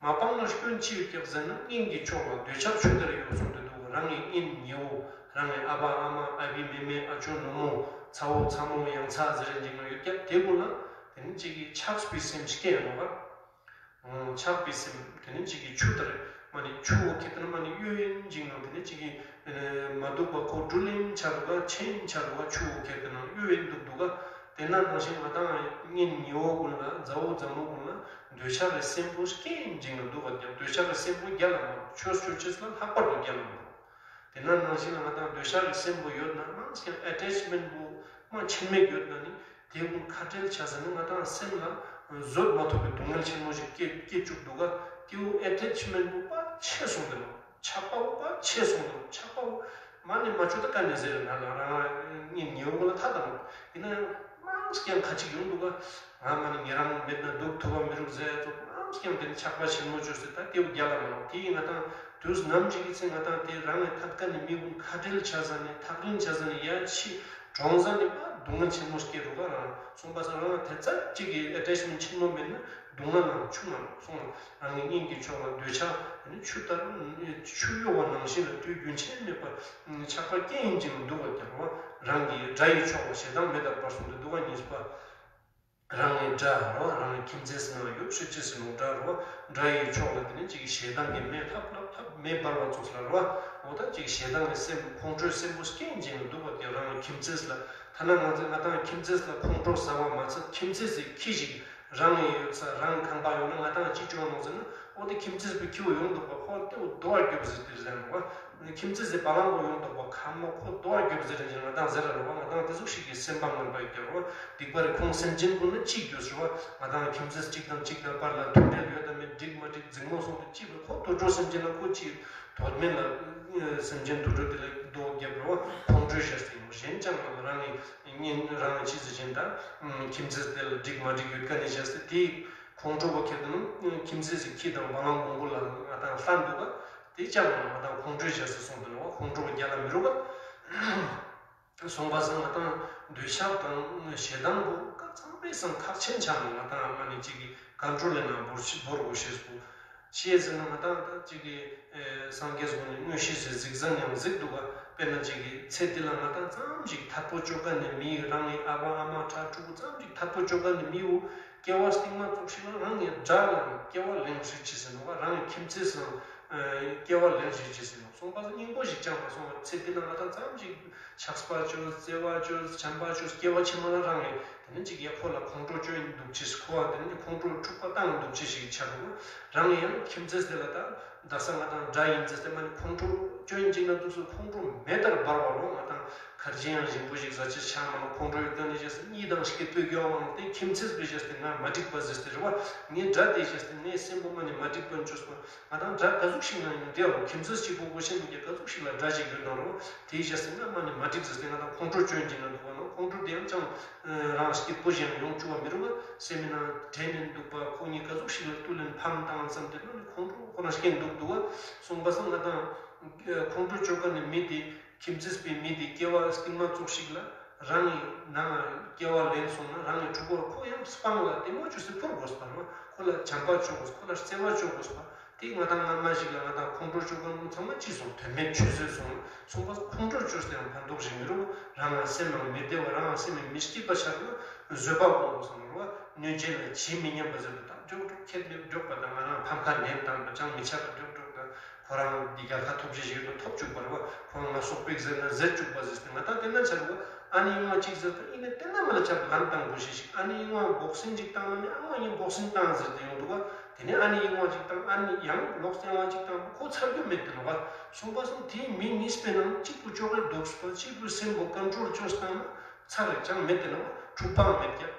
མ་སྤངས་ན་སྐྱོན་ཅི་ཡོད་ཀྱག་ཟེར་ན་གཉེན་གྱི་ཕྱོགས་ལ་འདོད་ཆགས་ཆུ་ལྟར་ཡོད་གསུངས་ཏེ་འདུག་རང་གི་གཉེན་ཉེ་བོ་རང་གི་ཨ་ཕ་ཨ་མ་ཨ་བི་མེ་མེ་ཨ་ཅོ་ནུ་མོ་ཚ་བོ་ཚ་མོ་ཡང་ཚ་ཟེར་རེ་འཇིགས་ན་ཡོད་ཀྱག་དེ་ཀུན་ལ་དེ་ནི་གཅིག་གིས་ཆགས་པའི་སེམས་སྐྱེ་ཡོང་བ། ཆགས་པའི་སེམས་དེ་ནི་གཅིག་གིས་ཆུ་ལྟར་མ་ནི་ཆུ་བོ་ཁྱེར་ཏེ་ན་མ་ནི་གཡོ་ཡིན་འཇིགས་ན་དེ་ནི་གཅིག་གིས་མ་སྡུག་པ་ཁོ་སྦྲུལ་ལེན་ཆ་རུ་ག་ཆེན་ཆ་རུ་ག་ཆུ་བོ་ཁྱེར་ཏེ་ན་གཡོ་ཡིན་འདུག་འདུག་ག་དེ་ན་ནང་བཞིན་ང་དང་གཉེན་ཉེ་བོ་ཀུན་ལ་མཛའ་བོ་མཛའ་མོ་ཀུན་ལ་འདོད་ཆགས་ཀྱི་སེམས་པོ་སྐྱེ་འཇིགས་ན་འདུག་པ་ཀྱང་འདོད་ཆགས་ཀྱི་སེམས་པོ་རྒྱ་ལ་མ་རུང་། ཆོས་སྤྱོད་ཅེས་ལ་ལྷག་པར་དུ་རྒྱ་ལ་མ་རུང་། དེ་ན་ནང་བཞིན་ལ་ང་དང་འདོད་ཆགས་ཀྱི་སེམས་པོ་ཡོད་ན་མང་ཆེ་ཨ་ཊེཆ་མེན་ཊི་པོ་མ་ཆེན་མེད་ཡོད་ན་ནི་དེ་ཀུན་ཁ་བྲལ་བྱ་ཟ་ནི་ང་དང་སེམས་ལ་བཟོད་མ་ཐུབ་པའི་སྡུག་བསྔལ་ཆེན་མོ་ཞིག་སྐྱེ་སྐྱེ་བཅུག་འདུག་ག་དེ་བོ་ཨ་ཊེཆ་མེན་ཊི་པོ་པ་ཆེ་སོང་དེ་ནོ། ཆགས་པ་བོ་པ་ཆེ་སོང་དེ་ནོ། ཆགས་པ་བོ་མ་ནི་མ་བཅུ་ད་ག་ནས་ཟེར་ན་ལ་རང་གཉེན་ཉེ་བོ་ལ་ཐ་དང་ཡིན་ན་མང་ཞིག་ཀྱང་ཁ་ཅིག་ཡོང་འདུག་ག་ང་མ་ནི་ཉེ་རང་མེད་ན་སྡུག་ཐུབ་པ་མི་རུང་ཟེར་ཚོ་མང་ཞིག་ཀྱང་དེ་ནི་ཆགས་པ་ཆེན་མོ་བཅོས་སྲིད་ད་དེ་བོ་རྒྱ་ལ་མ་རུང་། དེ་ཡིན་ང་དང་དུས་ནམ་ཞིག་གི་ཚེ་ང་དང་དེ་རང་གི་ཐད་ཀ་ནས་མི་ཀུན་ཁ་བྲལ་བྱ་ས་ནས་ཐག་རིང་བྱ་ས་ནས་ཡ་ཕྱི་གྲོང་ས་ནས་པ་སྡུག་བསྔལ་ཆེན་མོ་སྐྱེ་རུ་ག་རང་སོང་པ་སང་རང་དེ་ཙམ་གཅིག་གི་ཨ་ཊེཆ་མེན་ཊི་ཆེན་མོ་མེད་ན་སྡུག་བསྔལ་ནང་ཆུ་ནང་སོང་རང་གི་གཉེན་གྱི་ཕྱོགས་ལ་འདོད་ཆགས་ཆུ་ལྟར་ཆུ་གཡོ་བ་ནང་བཞིན་ལ་དུས་རྒྱུན་ཆད་མེད་པར་ཆགས་པ་སྐྱེ་ཡིན་ཅིང་འདུག་པ་ཀྱང་རང་གི་དགྲ་ཡི་ཕྱོགས་ལ་ཞེ་སྡང་མེ་ལྟར་འབར་གསུངས་ཏེ་འདུག་ག་གཉིས་པ། རང་གི་དགྲ་རོ། རང་གི་ཁྱིམ་མཚེས་ནང་ཡོད་ཤེས་ཅི་ཟེར་ནོ་དགྲ་རོ། དགྲ་ཡི་ཕྱོགས་ལ་དེ་ནི་གཅིག་གི་ཞེ་སྡང་གི་མེ་ལྷབ་ལྷབ་ལྷབ་མེ་འབར་བ་ཚོགས་ལ་རོ། འོ་ད་གཅིག་ཞེ་སྡང་གི་སེམས་ཁོང་ཁྲོའི་སེམས་པོ་སྐྱེ་འཇིགས་ནས་འདུག་པ་དེ་རང་གི་ཁྱིམ་མཚེས་ལ་ཐ་ན་ང་ཚོས་ང་དང་ཁྱིམ་མཚེས་ལ་ཁོང་ཁྲོ་ཟ་བ་མ་ཚད་ཁྱིམ་མཚེས་སི་ཁྱི་ཞིག་རང་གི་ཡོད་ས་རང་གི་ཁང་པ་ཡོང་ན་ང་དང་ཅི་བྱུང་ནོ་ཟེར་ན་འོ་དེ་ཁྱིམ་མཚེས་པའི་ཁྱི་བོ་ཡོང་འདུག་པ་ཁོ་དེ་བོ་རྡོ་བ་རྒྱོབ་ཟེར་དེ་ཟེར་ནོ། ཁྱིམ་མཚེས་སི་བ་ལང་པོ་ཡོང་འདུག་པ་ཁ་མོ་ཁོ་རྡོ་བ་རྒྱོབ་ཟེར་རེ་ང་དང་ཟེར་ར་རོ་བ། ང་དང་དེ་ཟུག་ཞིག་གི་སེམས་པ་ངན་པ་ཡོད་ཀྱང་རོ། སྡིག་པ་རེ་ཁོང་སེམས་ཅན་ཀུན་ལ་གཅིག་རྒྱུ་ཟེར་བ། ང་དང་ཁྱིམ་མཚེས་གཅིག་དང་གཅིག་དང་བར་ལ་མཐུན་འབྲེལ་ཡོད་དམ་མེད་འགྲིག་མ་འགྲིག་འཛིང་མོ་སོང་དུ་གཅིག་པའི་ཁོ་དུད་འགྲོ་སེམས་ཅན་ལ་ཁོ་གཅིག་དོད་མེད་ལ་སེམས་ཅན་དུད་འགྲོ་དེ་ལ་རྡོ་རྒྱབ་རོ་བ་ཁོང་ཁྲོའི་ཞར་སེ་ཡོང་གཞན་ཅང་ལ་རང་གི་ གཉེན་རང་གི་ཅི་ཟེར་ཅན་དང་ཁྱིམ་མཚེས་དེ་ལ་འགྲིག་མ་འགྲིག་ཡོད་ཀ་ནས་བྱས་ཏེ་དེའི་ཁོང་ཁྲོ་བོ་ཁྱེར་དུ་ནི་ཁྱིམ་མཚེས་སི་ཁྱི་དང་བ་ལང་བོང་བུ་ལ་ང་དང་ལྷན་འདུག་ག་དེ་ཅང་ང་དང་ཁོང་ཁྲོའི་བྱས་སུ་སོང་དུ་ནོ་ཁོང་ཁྲོ་བོ་རྒྱ་ལ་མི་རུ་ག་སོང་པ་སང་ང་དང་འདོད་ཆགས་དང་ཞེ་སྡང་བོ་ཀ་ཚང་མའི་སང་ཁག་ཆེན་ཆགས་ནས་ང་དང་མ་ནི་གཅིག་གི་ཀོན་ཊོལ་ལེན་ན་བོར་ཤི་བོར་དགོས་ཤེས་པོ། ཅི་ཡས་ཟེར་ན་ང་དང་ད་གཅིག་གི་སངས་རྒྱས་སྒོ་ནས་དངོས་གཞི་ཟེར་གཟིགས་བཟང་ཡང་གཟིགས་འདུག་ག་དཔེར་ན་གཅིག་གི་ཚེ་འདི་ལ་ང་དང་ཙམ་ཞིག་ཐར་པོ་བཅོ་ཀ་ནས་མི་རང་གི་ཨ་ཕ་ཨ་མ་ཕྲུ་གུ་ཙམ་ཞིག་ཐར་པོ་བཅོ་ཀ་ནས་མི་བོ་སྐྱེ་བ་རྟིང་མ་ཙོགས་ཤིག་ལ་རང་གི་དགྲ་ལ་སྐྱེ་བ་ལེན་ཤིག་ཅི་ཟེར་ནོ་ག་རང་གི་ཁྱིམ་མཚེས་སང་སྐྱེ་བ་ལེན་ཤིག་ཅི་ཟེར་ནོ་གསུངས་པ་སྙིང་པོ་ཞིག་བཅངས་པ་སོང་བ་ཚེ་འདི་ལ་ང་དང་ཙམ་ཞིག་ཆགས་པ་བཅོས་བརྩེ་བ་བཅོས་བྱམས་པ་བཅོས་སྐྱེ་བ་ཕྱི་མ་ལ་རང་གི་དེ་ནི་གཅིག་ཡ་ཁོ་ལ་ཁོང་ཁྲོ་བཅོས་ཡིན་འདུག་ཅེས་ཁོ་བ་དེ་ནི་ཁོང་ཁྲོ་འཁྲུག་པ་བཏང་འདུག་ཅེས་ཤིག་ཆགས་འདུག་རང་ཡང་ཁྱིམ་མཚེས་དེ་ལ་ད་ད་ས་ང་དང་དགྲ་ཡིན་ཟེར་ཏེ་མ་ནི་ཁོང་ཁྲོ་བཅོས་ཡིན་ཅིག་ན་འདུག་སུ་ཁོང་ཁྲོ་མེ་ལྟར་འབར་བ་ལོ་ང་དང་ཁར་ཇི་ཡང་ཞིམ་པོ་ཞིག་ཟ་ཅེས་ཆགས་མ་ནི་ཁོང་ཁྲོ་ཡོད་ཀ་ནི་བྱས་ཏེ་གཉིད་དང་སྐྱིད་པོའི་སྐྱོ་བ་མང་སྟེ་ཁྱིམ་མཚེས་པའི་བྱས་ཏེ་ང་མ་འགྲིག་པ་ཟེར་ཏེ་རེད་བ་ངའི་དགྲ་དེ་བྱས་ཏེ་ངའི་སེམས་པོ་མ་ནི་མ་འགྲིག་པ་འཇོག་པ། ང་དང་དགྲ་ག་ཟུག་ཞིག་ན་ཡང་འདྲ་བོ་ཁྱིམ་མཚེས་གཅིག་པོ་དགོས་ཤེས་མི་རྒྱ་ག་ཟུག་ཞིག་ལ་དགྲ་ཞིག་ཡོད་ན་རུང་དེའི་ཞག་སེམས་ན་མ་ནི་མ་འགྲིག་ཟེར་ཏེ་ང་དང་ཁོང་ཁྲོ་སྐྱོན་གྱི་ན་འདུག་བ་ན་ཁོང་ཁྲོ་དེ་ཡང་ཅང་རང་སྐྱིད་པོ་ཞིག་ཡོང་བཅུག་བ་མི་རུང་བ་སེམས་མི་ནང་དྲན་ནས་འདུག་པ་ཁོ་གཉིས་ག་ཟུག་ཞིག་ལ་བཏུལ་ལེན་ཕམ་བཏང་བསམ་སྟེ་མ་ནི་ཁོང་ཁྲོ་ཁོ་རང་སྐྱེ་འདུག་འདུག་བ་གསུངས་པ་སང་ང་དང་ཁོང་ཁྲོ་བཅོ་ཀ་ནི་མི་དེ་ཁྱིམ་མཚེས་པའི་མི་དེ་སྐྱེ་བ་རྟིང་མ་ཙོགས་ཤིག་ལ། རང་གི་ནང་ལ་སྐྱེ་བ་ལེན་སོང་ན་རང་གི་ཕྲུ་གུར་ཁོ་ཡང་སྤང་ལ་ལྟད་མོ་བཅུག་སྟེ་ཕུར་དགོས་པ་རེད་བ། ཁོ་ལ་བྱམས་པ་བཅོ་དགོས་ཁོ་ལ་བརྩེ་བ་བཅོ་དགོས་པ། དེ་ང་དང་སྔ་མ་ཞིག་ལ་ང་དང་ཁོང་ཁྲོ་བཅོ་མཁན་ཚང་མ་ཅི་སོང་དོན་མེད་ཆུད་ཟོས་སོང་སོང་པ་ཁོང་ཁྲོ་བཅོས་ཏེ་ཡང་ཕན་ཐོགས་ཤིག་མི་རུང་། རང་ལ་སེམས་ནང་མི་བདེ་བ་རང་ལ་སེམས་ནང་མི་སྐྱིད་པ་ཆགས་ན་བཟོད་པ་སྒོམ་དགོས་སོང་རེད་བ། གནོད་བྱེད་ལ་ཇི་མི་སྙམ་པ་ཟེར་དུས་དང་མགྱོགས་མགྱོགས་ཁྱེད་མི་མགྱོགས་པ་དང་ང་རང་ཕམ་ཁ་ནན་བཏང་པ་ཅང་མི་ཆགས་པ་མགྱོགས་མགྱོགས་དང་། ཁོ་རང་འདི་རྒྱལ་ཁ་ཐོབ་ཅེས་ཞིག་ཏུ་ཐོབ་བཅུག་པ་རེད་བ། ཁོ་རང་ང་སོག་པོའི་ཟེར་ན་ཟེར་བཅུག་པ་ཟེར་ཏེ་ང་དང་དེ་ན་ཆ་རེད་བ། ཨ་ནི་ཡིན་བ་གཅིག་ཟེར་ཏེ་ཨི་ནི་དེ་ན་མ་ལ་ཆ་ལམ་བཏང་དགོས་ཤེས་ཤིག་ཨ་ནི་ཡིན་བ་འབོག་སེན་ཅིག་བཏང་ན་ནི་ཨ་མ་ཡིན་འབོག་སེན་བཏང་ཟེར་ཏེ་ཡོང་འདུག་བ། དེ་ནི་ཨ་ནི་ཡིན་བ་ཅིག་བཏང་ཨ་ནི་ཡང་ལོག་སེན་བ་ཅིག་བཏང་ཁོ་ཚར་རྒྱུ་མེད་དེ་ལོ་བ། སོང་པ་སོང་དེའི་མི་གཉིས་པའི་ནང་གཅིག་པུ་ཅོག་རེ་འདུག་སོང་གཅིག་པུའི་སེམས་པོ་ཀོན་ཊོལ་བཅོས་བཏང་ན་ཚར་རེ་ཅང་མེད་དེ་ལོ་བ་འཁྲུག་པའང་མེད་ཀྱང་།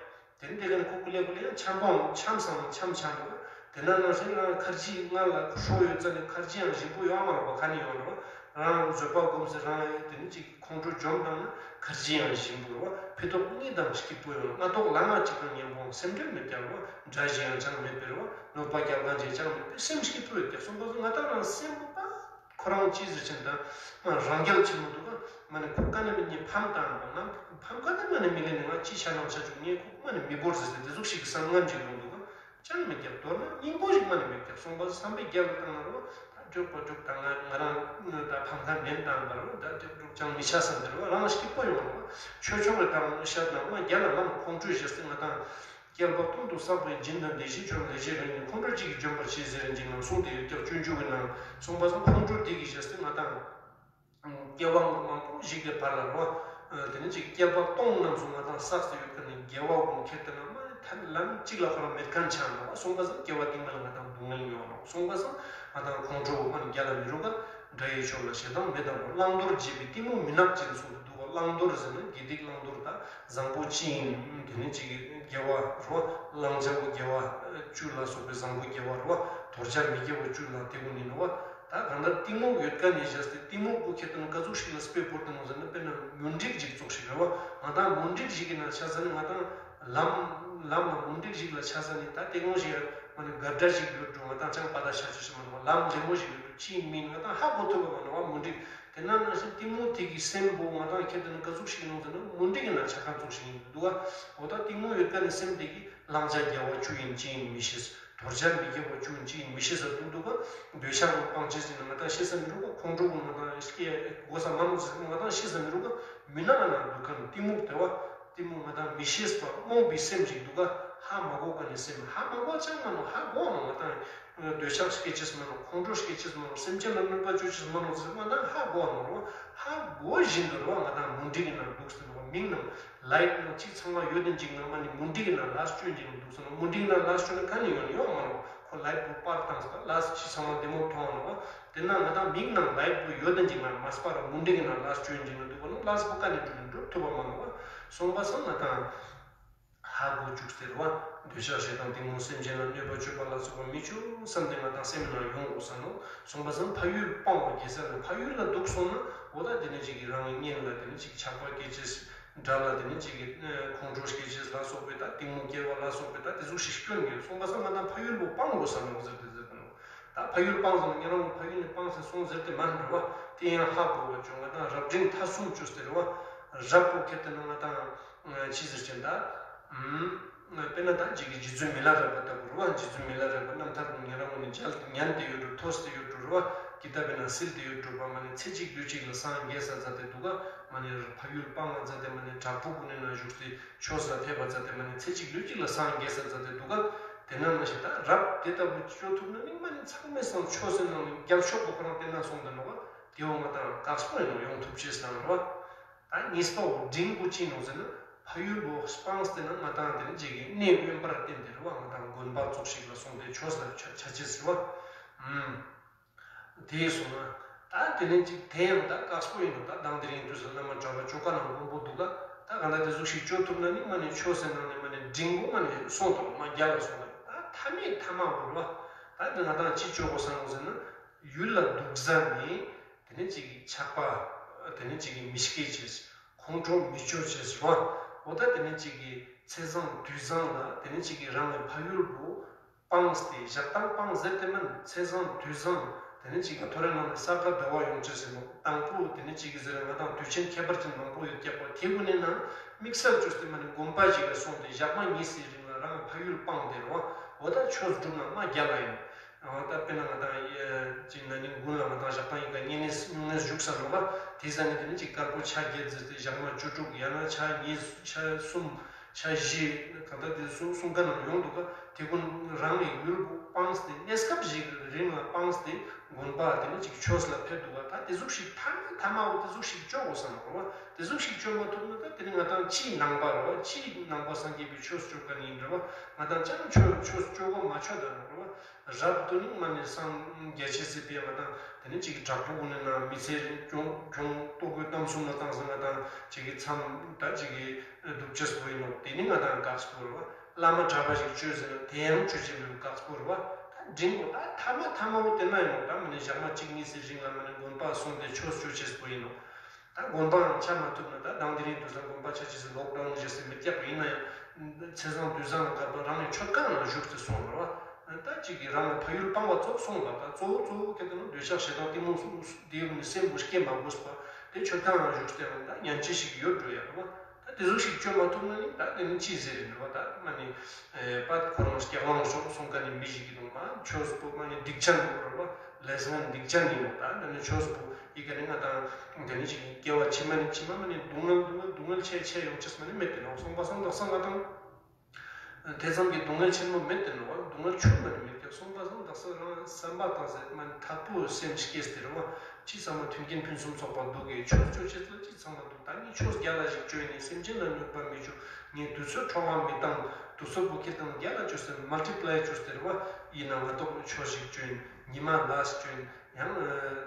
དེ་འདི་ག་ནི་ཁོ་ཀུ་ལེ་ཀུ་ལེ་ཡང་འཆམ་པོའང་འཆམ་སང་འཆམ་ཆ་འདུག་དེ་ན་ནང་བཞིན་རང་ཁར་ཇི་ང་ལ་ཧྲོ་ཡོད་ཙ་ནི་ཁར་ཇི་ཡང་ཞིམ་པོ་ཡོང་མ་རོགས་པ་ཁ་ནི་ཡོང་རོགས་རང་བཟོད་པ་སྒོམ་ཟེར་རང་ཡང་དེ་ནི་ཅིག་ཁོང་ཁྲོ་འཇོམས་བཏང་ན་ཁར་ཇི་ཡང་ཞིམ་པོ་རོགས་ཕི་ཏོག་གཉིས་དང་སྐྱིད་པོ་ཡོང་ང་ཏོག་ལ་ང་གཅིག་དང་མཉམ་པོ་སེམས་ཁྲལ་མེད་ཀྱང་རོགས་དགྲ་ཞིག་ཡང་ཅང་མེད་པའི་རོགས་གནོད་པ་རྒྱག་གང་ཅིག་ཅང་མེད་པའི་སེམས་སྐྱིད་པོ་ཡོད་ཀྱང་སོང་པ་སོང་ང་ཏང་རང་སེམས་པོ་པ། ཁོ་རང་ཅི་ཟེར་ཅན་དང་མ་རང་རྒྱལ་ཆེན་མོ་འདུག་ག་མ་ནི་ཁོ་ཀ་ནས་མི་ཉེ་ཕམ་བཏང་བ་ང་ཕམ་ཀ་ནས་མ་ནི་མི་ལེ་ནི་ང་ཅི་ཆ་ནང་ཆ་བཅུག་ངས་ཁོ་མ་ནི་མི་བོར་ཟེར་ཟེར་དེ་ཟུག་ཞིག་གི་བསམ་ངན་ཅིག་ཡོང་འདུག་ག་ཅང་མི་རྒྱག་མདོར་ན་སྙིང་པོ་ཞིག་མ་ནི་མི་རྒྱག་སོང་པ་བསམ་པའི་རྒྱལ་ལ་བཏང་ན་རོ་ད་འགྲོགས་པ་འགྲོགས་དང་ང་ང་རང་ད་ཕམ་ཁ་ནན་བཏང་བ་རོ་ད་འགྲོགས་འགྲོགས་ཅང་མི་ཆ་བསམ་དེ་རོ་རང་སྐྱིད་པོ་ཡོང་རོ་ཆོས་ཕྱོགས་ལ་བཏང་ཤར་དང་ང་རྒྱལ་ལ་མ་ནི་ཁོང་ཁྲོས་བཞག་སྟེ་ང་དང་། བསྐལ་པ་སྟོང་དུ་བསགས་པའི་སྦྱིན་དང་བདེ་གཤེགས་མཆོད་ལས་བྱེད་རང་ཉིད་ཁོང་ཁྲོ་གཅིག་གིས་འཇོམས་པར་བྱེད་ཟེར་རིན་ཆེན་ནང་གསུངས་ཏེ་ཡོད་ཀྱང་སྤྱོད་འཇུག་གི་ནང་གསུངས་པ་སོང་ཁོང་ཁྲོ་དེ་གིས་བྱས་ཏེ་ང་དང་སྐྱེ་བ་མང་པོ་ཞིག་གི་བར་ལ་རོ། དེ་ནི་ཅིག་བསྐལ་པ་སྟོང་རྣམས་སུ་ང་དང་བསགས་ཏེ་ཡོད་ཀྱང་ནི་དགེ་བ་ཀུན་ཁྱེར་ཏེ་ན་མ་ནི་ཐ་ལམ་གཅིག་ལ་ཁོ་རང་མེད་མཁན་ཆགས་འགྲོ་བ་སོང་པ་སོང་སྐྱེ་བ་རྟིང་མ་ལ་ང་དང་སྡུག་བསྔལ་མྱོང་རོགས་སོང་པ་སོང་ང་དང་ཁོང་ཁྲོ་འོ་མ་ནི་རྒྱ་ལ་མི་རུ་ག་དགྲ་ཡི་ཕྱོགས་ལ་ཞེ་སྡང་མེད་དང་བླང་དོར་བྱེད་པའི་གཏི་མུག་མུན་ནག་ཅན་གསུངས་ཏེ་འདུག་བ་བླང་དོར་ཟེར་ན་དགེ་སྡིག་བླང་དོར་དང་། བཟང་པོ་ཅི་ཡིན་དེ་ནི་གཅིག་གི་དགེ་བ་རོ། བླང་བྱ་བོ་དགེ་བ་བཅུ་ལ་སོགས་པའི་བཟང་པོ་དགེ་བ་རོ། དོར་བྱ་མི་དགེ་བ་བཅུ་ལ་དེ་ཀུན་ནི་ནོ། ད་གང་ལྟར་གཏི་མུག་ཡོད་ཀ་ནས་བྱས་ཏེ་གཏི་མུག་པོ་ཁྱེར་ཏེ་ན་ག་ཟུག་ཞིག་ལ་དཔེ་བོར་ཏེ་ནོ་ཟེར་ན་དཔེར་ན་མུན་དིག་ཅིག་ཙོགས་ཤིག་རེད་བ། ང་དང་མུན་དིག་ཞིག་གི་ནང་ཆ་ས་ནི་ང་དང་ལམ་ལམ་ལ་མུན་དིག་ཞིག་ལ་ཆ་ས་ནི་ད་དེ་གང་ཞིག་མ་ནི་གར་སྒྲ་ཞིག་ཡོད་འགྲོ་ང་དང་ཅང་པ་ད་ཤ་ཆུ་ཞིག་མ་ནོ་ལམ་ལེ་མོ་ཞིག་ཡོད་འགྲོ་ཅི་ཡིན་མིན་ང་དང་ཧ་གོ་ཐུབ་པ་མ་ནོ་བ་མུན་དིག་དེ་ན་ནང་བཞིན་གཏི་མུག་དེ་གི་སེམས་པོ་ང་དང་ཁྱེད་དེ་ནི་ག་ཟུག་ཞིག་ཡོང་ཟེར་ན་མུན་དིག་གི་ནང་ཆ་ཁ་ཙོགས་ཤིག་ཡིན་འདུག་ག་འོ་ད་གཏི་མུག་ཡོད་ཀ་ནི་སེམས་དེ་གི་བླང་བྱ་དགེ་བ་བཅུ་ཡིན་ཅི་ཡིན་མི་ཤེས། དོར་བྱ་མི་དགེ་བ་བཅུ་ཡིན་ཅི་ཡིན་མི་ཤེས་ཟེར་འདུག་འདུག་ག་འདོད་ཆགས་ཀྱི་སྤང་བྱ་ཟེར་ན་ང་དང་ཤེས་ས་མི་འདུག་ག་ཁོང་ཁྲོ་ཀུན་ང་དང་སྐྱེ་དགོས་ས་མ་ནོ་ཟེར་ན་ང་དང་ཤེས་ས་མི་འདུག་ག་མུན་ནག་ནང་འདུག་ག་གཏི་མུག་དེ་བ། གཏི་མུག་ང་དང་མི་ཤེས་པ་རྨོངས་པའི་སེམས་ཅིག་འདུག་ག་ཧ་མ་གོ་ག་ནི་སེམས་ཧ་མ་གོ་ཅང་མ་ནོ་ཧ་གོ་ནོ་ང་དང་འདོད་ཆགས་སྐྱེ་ཅེས་མ་ནོ་ཁོང་ཁྲོ་སྐྱེ་ཅེས་མ་ནོ་སེམས་ཅན་ལ་གནོད་པ་བཅོ་ཅེས་མ་ནོ་ཟེར་ང་དང་ཧ་གོ་ནོ་རོ་ཧ་གོ་བཞིན་དུ་རོ་ང་དང་མུན་དིག་གི་ནང་འདུག་ཟེར་ནོ་མིག་ནང་ལའིཊ་ནང་གཅིག་ཚང་མ་ཡོད་དེ་འཇིག་ནང་མ་ནི་མུན་དིག་གི་ནང་ལ་སྐྱོན་འཇིག་ནང་འདུག་ཟེར་ནོ་མུན་དིག་གི་ནང་ལ་སྐྱོན་ན་ག་ནི་ཡོང་ཡོང་མ་ནོ་ཁོ་ལའིཊ་པོ་པར་བཏང་ཟེར་ལ་གཅིག་ཚང་མ་བདེ་མོ་མཐོང་ནོ་དེ་ན་ང་དང་མིག་ནང་ལའིཊ་པོ་ཡོད་དེ་འཇིག་ནང་མ་སྤར་མུན་དིག་གི་ནང་ལ་སྐྱོན་འཇིག་ནང་འདུག་ག་ནོ་ལ་སྤོ་ག་ནི་འགྲུབ་འགྲུབ་ཐུབ་པ་མ་ནོ་བ། སོང་པ་སང་ང་དང་། ཧ་གོ་བཅུག་ཟེར་བ། འདོད་ཆགས་ཞེ་སྡང་གཏི་མུག་སེམས་ཅན་ལ་གནོད་པ་བཅོས་པ་ལ་སོགས་པ་མི་བཅུག་བསམ་སྟེ་ང་དང་སེམས་ནང་ཡོང་དགོས་ས་ནོ། སོང་པ་སང་ཕ་ཡུལ་སྤང་བ་དགེ་ས་ལ་ཕ་ཡུལ་ལ་འདུག་སོང་ན་འོ་ད་དེ་ནི་ཅིག་གི་རང་གི་གཉེན་ལ་དེ་ནི་ཅིག་ཆགས་པ་སྐྱེ་ཅེས་ དགྲ་ལ་དེ་ནི་གཅིག་གི་ཁོང་ཁྲོ་སྐྱེ་ཅེས་ལ་སོགས་པའི་ད་གཏི་མུག་སྐྱེ་བ་ལ་སོགས་པའི་ད་དེ་ཟུག་ཞིག་སྐྱོན་གྱི་སོང་པ་སང་ང་དང་ཕ་ཡུལ་བོ་སྤང་དགོས་ས་ནོག་ཟེར་ཏེ་ཟེར་ནོག་ད་ཕ་ཡུལ་སྤང་ཟེར་ན་ཉེ་རང་བོ་ཕ་ཡུལ་ནས་སྤང་ཟེར་སོང་ཟེར་ཏེ་མ་རེད་བ། དེ་ཡང་ཧ་གོ་བ་བྱུང་ང་དང་རབ་འབྲིང་ཐ་གསུམ་བཅོས་ཏེ་རེད་བ། རབ་པོ་ཁྱེར་ཏེ་ན་ང་དང་ཅི་ཟེར་ཅན་ད། དཔེར་ན་ད་ཅིག་གི་རྗེ་བཙུན་མི་ལ་རས་པ་ལྟ་བུ་རེད་བ། རྗེ་བཙུན་མི་ལ་རས་པ་རྣམ་ཐར་ཉན་རང་ངོ་ནས་མཇལ་ཉན་ཏེ་ཡོད་འགྲོ་ཐོས་ཏེ་ཡོད་འགྲོ་རེད་བ། ཀི་ཏ་བི་ན་སིལ་ཏེ་ཡོད་འགྲོ་བ་མ་ནས་ཚེ་གཅིག་ལུས་གཅིག་ལ་སངས་རྒྱས་ས་མཛད་དེ་འདུག་ག་མ་ནས་ཕ་ཡུལ་སྤང་བ་མཛད་དེ་མ་ནས་བྲག་ཕུག་ཀུན་ནས་ན་བཞུགས་ཏེ་ཆོས་ལ་ཕེབས་པ་མཛད་དེ་མ་ནས་ཚེ་གཅིག་ལུས་གཅིག་ལ་སངས་རྒྱས་ས་མཛད་དེ་འདུག་ག་དེ་ན་ན་ཞིག་ད་རབ་དེ་ལྟ་བུ་ཅོ་ཐུབ་ན་ནི་མ་ནས་ཚང་མས་སང་ཆོས་སེམས་ནང་ནས་རྒྱབ་ཤོག་གི་ཁོ་རང་དེ་ན་སོང་དེ་ནོ་ག་དེ་འོ་ང་དང་དཀག་སྤོ་ཡིན་ནོ་ཡོང་ཐུབ་ཅེས་སང་རེད་བ། ད་གཉིས་པ་འོ་འབྲིང་པོ་ཅི་ནོ་ཟེར་ན་ཕ་ཡུལ་བོ་སྤངས་ཏེ་ན་ང་དང་དེ་ནི་ཅིག་གི་གནས་དབེན་པར་བསྟན་ཏེ་རེད་བ། ང་དང་དགོན་པ་ཙོགས་ཤིག་ལ་སོང་སྟེ་ཆོས་ལ་ཆ་ཆ་ཅེས་ཟེར་བ། ཨུམ། དེ་སོང་ན་ད་དེ་ནི་ཅིག་དེ་ཡང་ད་དཀག་སྤོ་ཡིན་ནོ། ད་དང་དེ་རིང་དུས་སུ་བླ་མ་གྲྭ་པ་ཅོ་ཀ་ནང་དགོན་པོ་འདུག་ག་ད་ག་ད་དེ་ཟུག་ཞིག་ཅོ་ཐུབ་ན་ནི་མ་ནི་ཆོས་སེམས་ནང་ནས་མ་ནི་འབྲིང་པོ་མ་ནི་སོང་དང་མ་རྒྱལ་ལ་སོང་དང་ད་ཐ་མའི་ཐ་མ་བོ་རེད་བ། ད་དེ་ང་དང་ཅི་ཅོ་དགོས་ས་ནོ་ཟེར་ན་ཡུལ་ལ་འདུག་ས་ནི། དེ་ནས་གཅིག་གིས་ཆགས་པ། དེ་ནས་གཅིག་གིས་མི་སྐྱེ་བྱས། ཁོང་ཁྲོ་མི་སྐྱེ་བྱས་རོ། འོ་ད་དེ་ནས་གཅིག་གིས་ཚེས་བཟང་དུས་བཟང་ལ་དེ་ནས་གཅིག་གིས་རང་གི་ཕ་ཡུལ་བོ་སྤངས་ཏེ་ཞག་དང་སྤངས་ཟེར་ཏེ་མིན་ཚེས་བཟང་དུས་བཟང་དེ་ནས་གཅིག་གིས་ཐོ་རེ་ནང་ནས་ས་ག་ཟླ་བ་ཡོང་ཅེས་ཟེར་ནོ། དང་པོ་དེ་ནས་གཅིག་གིས་ཟེར་ང་དང་དུས་ཆེན་ཁྱད་པར་ཅན་མང་པོ་ཡོད་ཀྱག་པ་དེ་ཀུན་ནས་ན་དམིགས་བསལ་བཅོས་ཏེ་མ་ནི་དགོན་པ་ཞིག་ལ་སོང་སྟེ་ཞག་མ་གཉིས་སི་རིང་ལ་རང་གི་ཕ་ཡུལ་སྤངས་ཏེ་རོ། འོ་ད་ཆོས་སྒྲུབ་ན་མ་རྒྱལ་ལ་ཡིན། ཨ་ད་དཔེར་ན་ང་དང་ཅིག་ན་ནིང་དགུན་ལ་ང་དང་ཞག་དང་ཡིན་ག་ཉིན་ནས་སྨྱུང་གནས་བཞུགས་ས་ནོ་ག་དེ་ས་ནས་དེ་ནས་ཅིག་དཀར་པོ་ཆ་བརྒྱད་ཟེར་ཏེ་ཞག་མ་བཅུ་དྲུག་ཡང་ན་ཆ་གཉིས་ཆ་གསུམ་ཆ་བཞི་གང་ལྟར་དེ་གསུམ་གསུམ་ཀ་ནང་ཡོང་འདུག་ག་དེ་ཀུན་རང་གི་ཡུལ་སྤངས་ཏེ་གནས་སྐབས་ཤིག་རིང་ལ་སྤངས་ཏེ་དགོན་པ་དེ་ནས་ཅིག་ཆོས་ལ་ཕེབས་འདུག་ག་ད་དེ་ཟུག་ཞིག་ཐ་མ་ཐ་མ་འོ་དེ་ཟུག་ཞིག་བཅོ་དགོས་ས་ནོ་ག་དེ་ཟུག་ཞིག་བཅོ་མ་ཐུབ་ན་ད་དེ་ནས་ང་དང་ཕྱིའི་ནང་པ་རོ་ཕྱིའི་ནང་པ་སངས་རྒྱས་པའི་ཆོས་བཅོ་མཁན་ཡིན་རེད་བ། ང་དང་ཅང་ཆོས་ཆོས་བཅོ་གོ་མ་ཆོད་ད་ནོ་ག་རོ། རབ་ཏུ་ནི་མ་ནི་སངས་རྒྱས་ཆེ་སྲིད་པའི་ང་དང་དེ་ནི་ཅིག་དྲག་པོ་ཀུན་ནས་ན་མི་ཚེ་གྱོང་གྱོང་ལྟོ་གོས་གཏམ་གསུམ་ལ་བཏང་ཟིན་ང་དང་ཅིག་གི་མཚམས་ད་ཅིག་གི་སྡུག་ཅེས་པོ་ཡིན་ནོ། དེ་ནི་ང་དང་དཀག་སྤོ་རེད་བ། བླ་མ་གྲྭ་པ་ཞིག་བཅོས་ཟིན་ན་དེ་ཡང་བཅོས་ཅེས་མིན་དཀག་སྤོ་རེད་བ། ད་འབྲིང་པོ་ད་ཐ་མ་ཐ་མ་བོ་དེ་ན་ཡིན་ནོ། ད་མ་ནི་ཞག་མ་གཅིག་གཉིས་སི་རིང་ལ་མ་ནི་དགོན་པ་སོང་སྟེ་ཆོས་བཅོ་ཅེས་པོ་ཡིན་ནོ། ད་དགོན་པའང་ཆ་མ་ཐུབ་ན་ད་དང་དེ་རིང་དུས་སང་དགོན་པ་ཆ་ཅི་སི་ལོག་ཌའུན་བྱས་སི་མི་རྒྱག་པ་ཡིན་ན་ཡང་ཚེས་བཟང་དུས་བཟང་ལ་དགའ་པ་རང་གི་མཆོད་ཁང་ནང་བཞུགས་ཏེ་སོང་ར་བ། ད་ཅིག་གིས་རང་གི་ཕ་ཡུལ་སྤངས་པ་ཚོ་སོང་བ་ད་གཙོ་བོ་གཙོ་བོ་ཁེ་ཏེ་ན་འདོད་ཆགས་ཞེ་སྡང་གཏི་མུག་སོང་དེའི་ནི་སེམས་པོ་སྐྱེ་མ་དགོས་པ་དེ་མཆོད་ཁང་ནང་བཞུགས་ཏེ་ཡང་ད་ཉན་ཅི་ཞིག་ཡོད་འགྲོ་ཡ་ར་བ། ད་དེ་ཟུག་ཞིག་བཅོས་མ་ཐུབ་ན་ནི་ད་དེ་ནི་ཅི་ཟེར་རིན་ར་བ། ད་མ་ནི་པ་ཁོ་རང་སྐྱག་ལང་ཤོག་སོང་ཀ་ནི་མི་ཞིག་གི་དུང་མ་ཆོས་པོ་མ་ནི་སྡིག་ཅན་འདུག་ར་བ། ལས་ངན་སྡིག་ཅན་ཡིན་ནོ། ད་འདི་ནི་ཆོས་པོ་ཡི་ག་ནི་ང་དང་འདི་ནི་ཅིག་སྐྱེ་བ་ཕྱི་མ་ནི་ཕྱི་མ་མ་ནི་སྡུག་བསྔལ་སྡུག་བསྔལ་སྡུག་བསྔལ་ཆེ་ཆེ་ཡོང་ཅེས་མ་ནི་མེད་དེ་ནོ། སོང་པ་སང་དག་ས་ང་དང་དེ་ཙམ་གྱི་སྡུག་བསྔལ་ཆེན་མོ་མེད་དེ་ནོ། སྡུག་བསྔལ་ཆུང་མ་ནི་མེད་དེ། སོང་པ་སང་དག་ས་རང་བསམ་པ་དང་ཟེར་མ་ནི་དག་པོ་སེམས་སྐྱེས་ཏེ་ར་བ། ཅི་ཚང་མ་མཐུན་རྐྱེན་ཕུན་སུམ་ཚོགས་པ་འདུག་གི་ཆོས་སྤྱོད་ཅེས་ལ་ཅི་ཚང་མ་འདུག་ད་ངས་ཆོས་རྒྱལ་ལ་ཞིག་སྤྱོད་ནས་སེམས་ཅན་ལ་གནོད་པ་མི་བྱུང་། ངས་དུས་ཚོད་འཕྲོ་བརླག་མི་བཏང་། དུས་ཚོད་བུ་ཁྱེད་དང་རྒྱལ་ལ་བཅོས་ཟེར་མལ་ཊི་པ་ལའི་བཅོས་ཟེར་བ་ཡིན་ན་ང་ཏོག་ཆོས་ཞིག་བཅོས་ཉི་མ་ལ་ཞིག་བཅོས་ཡང་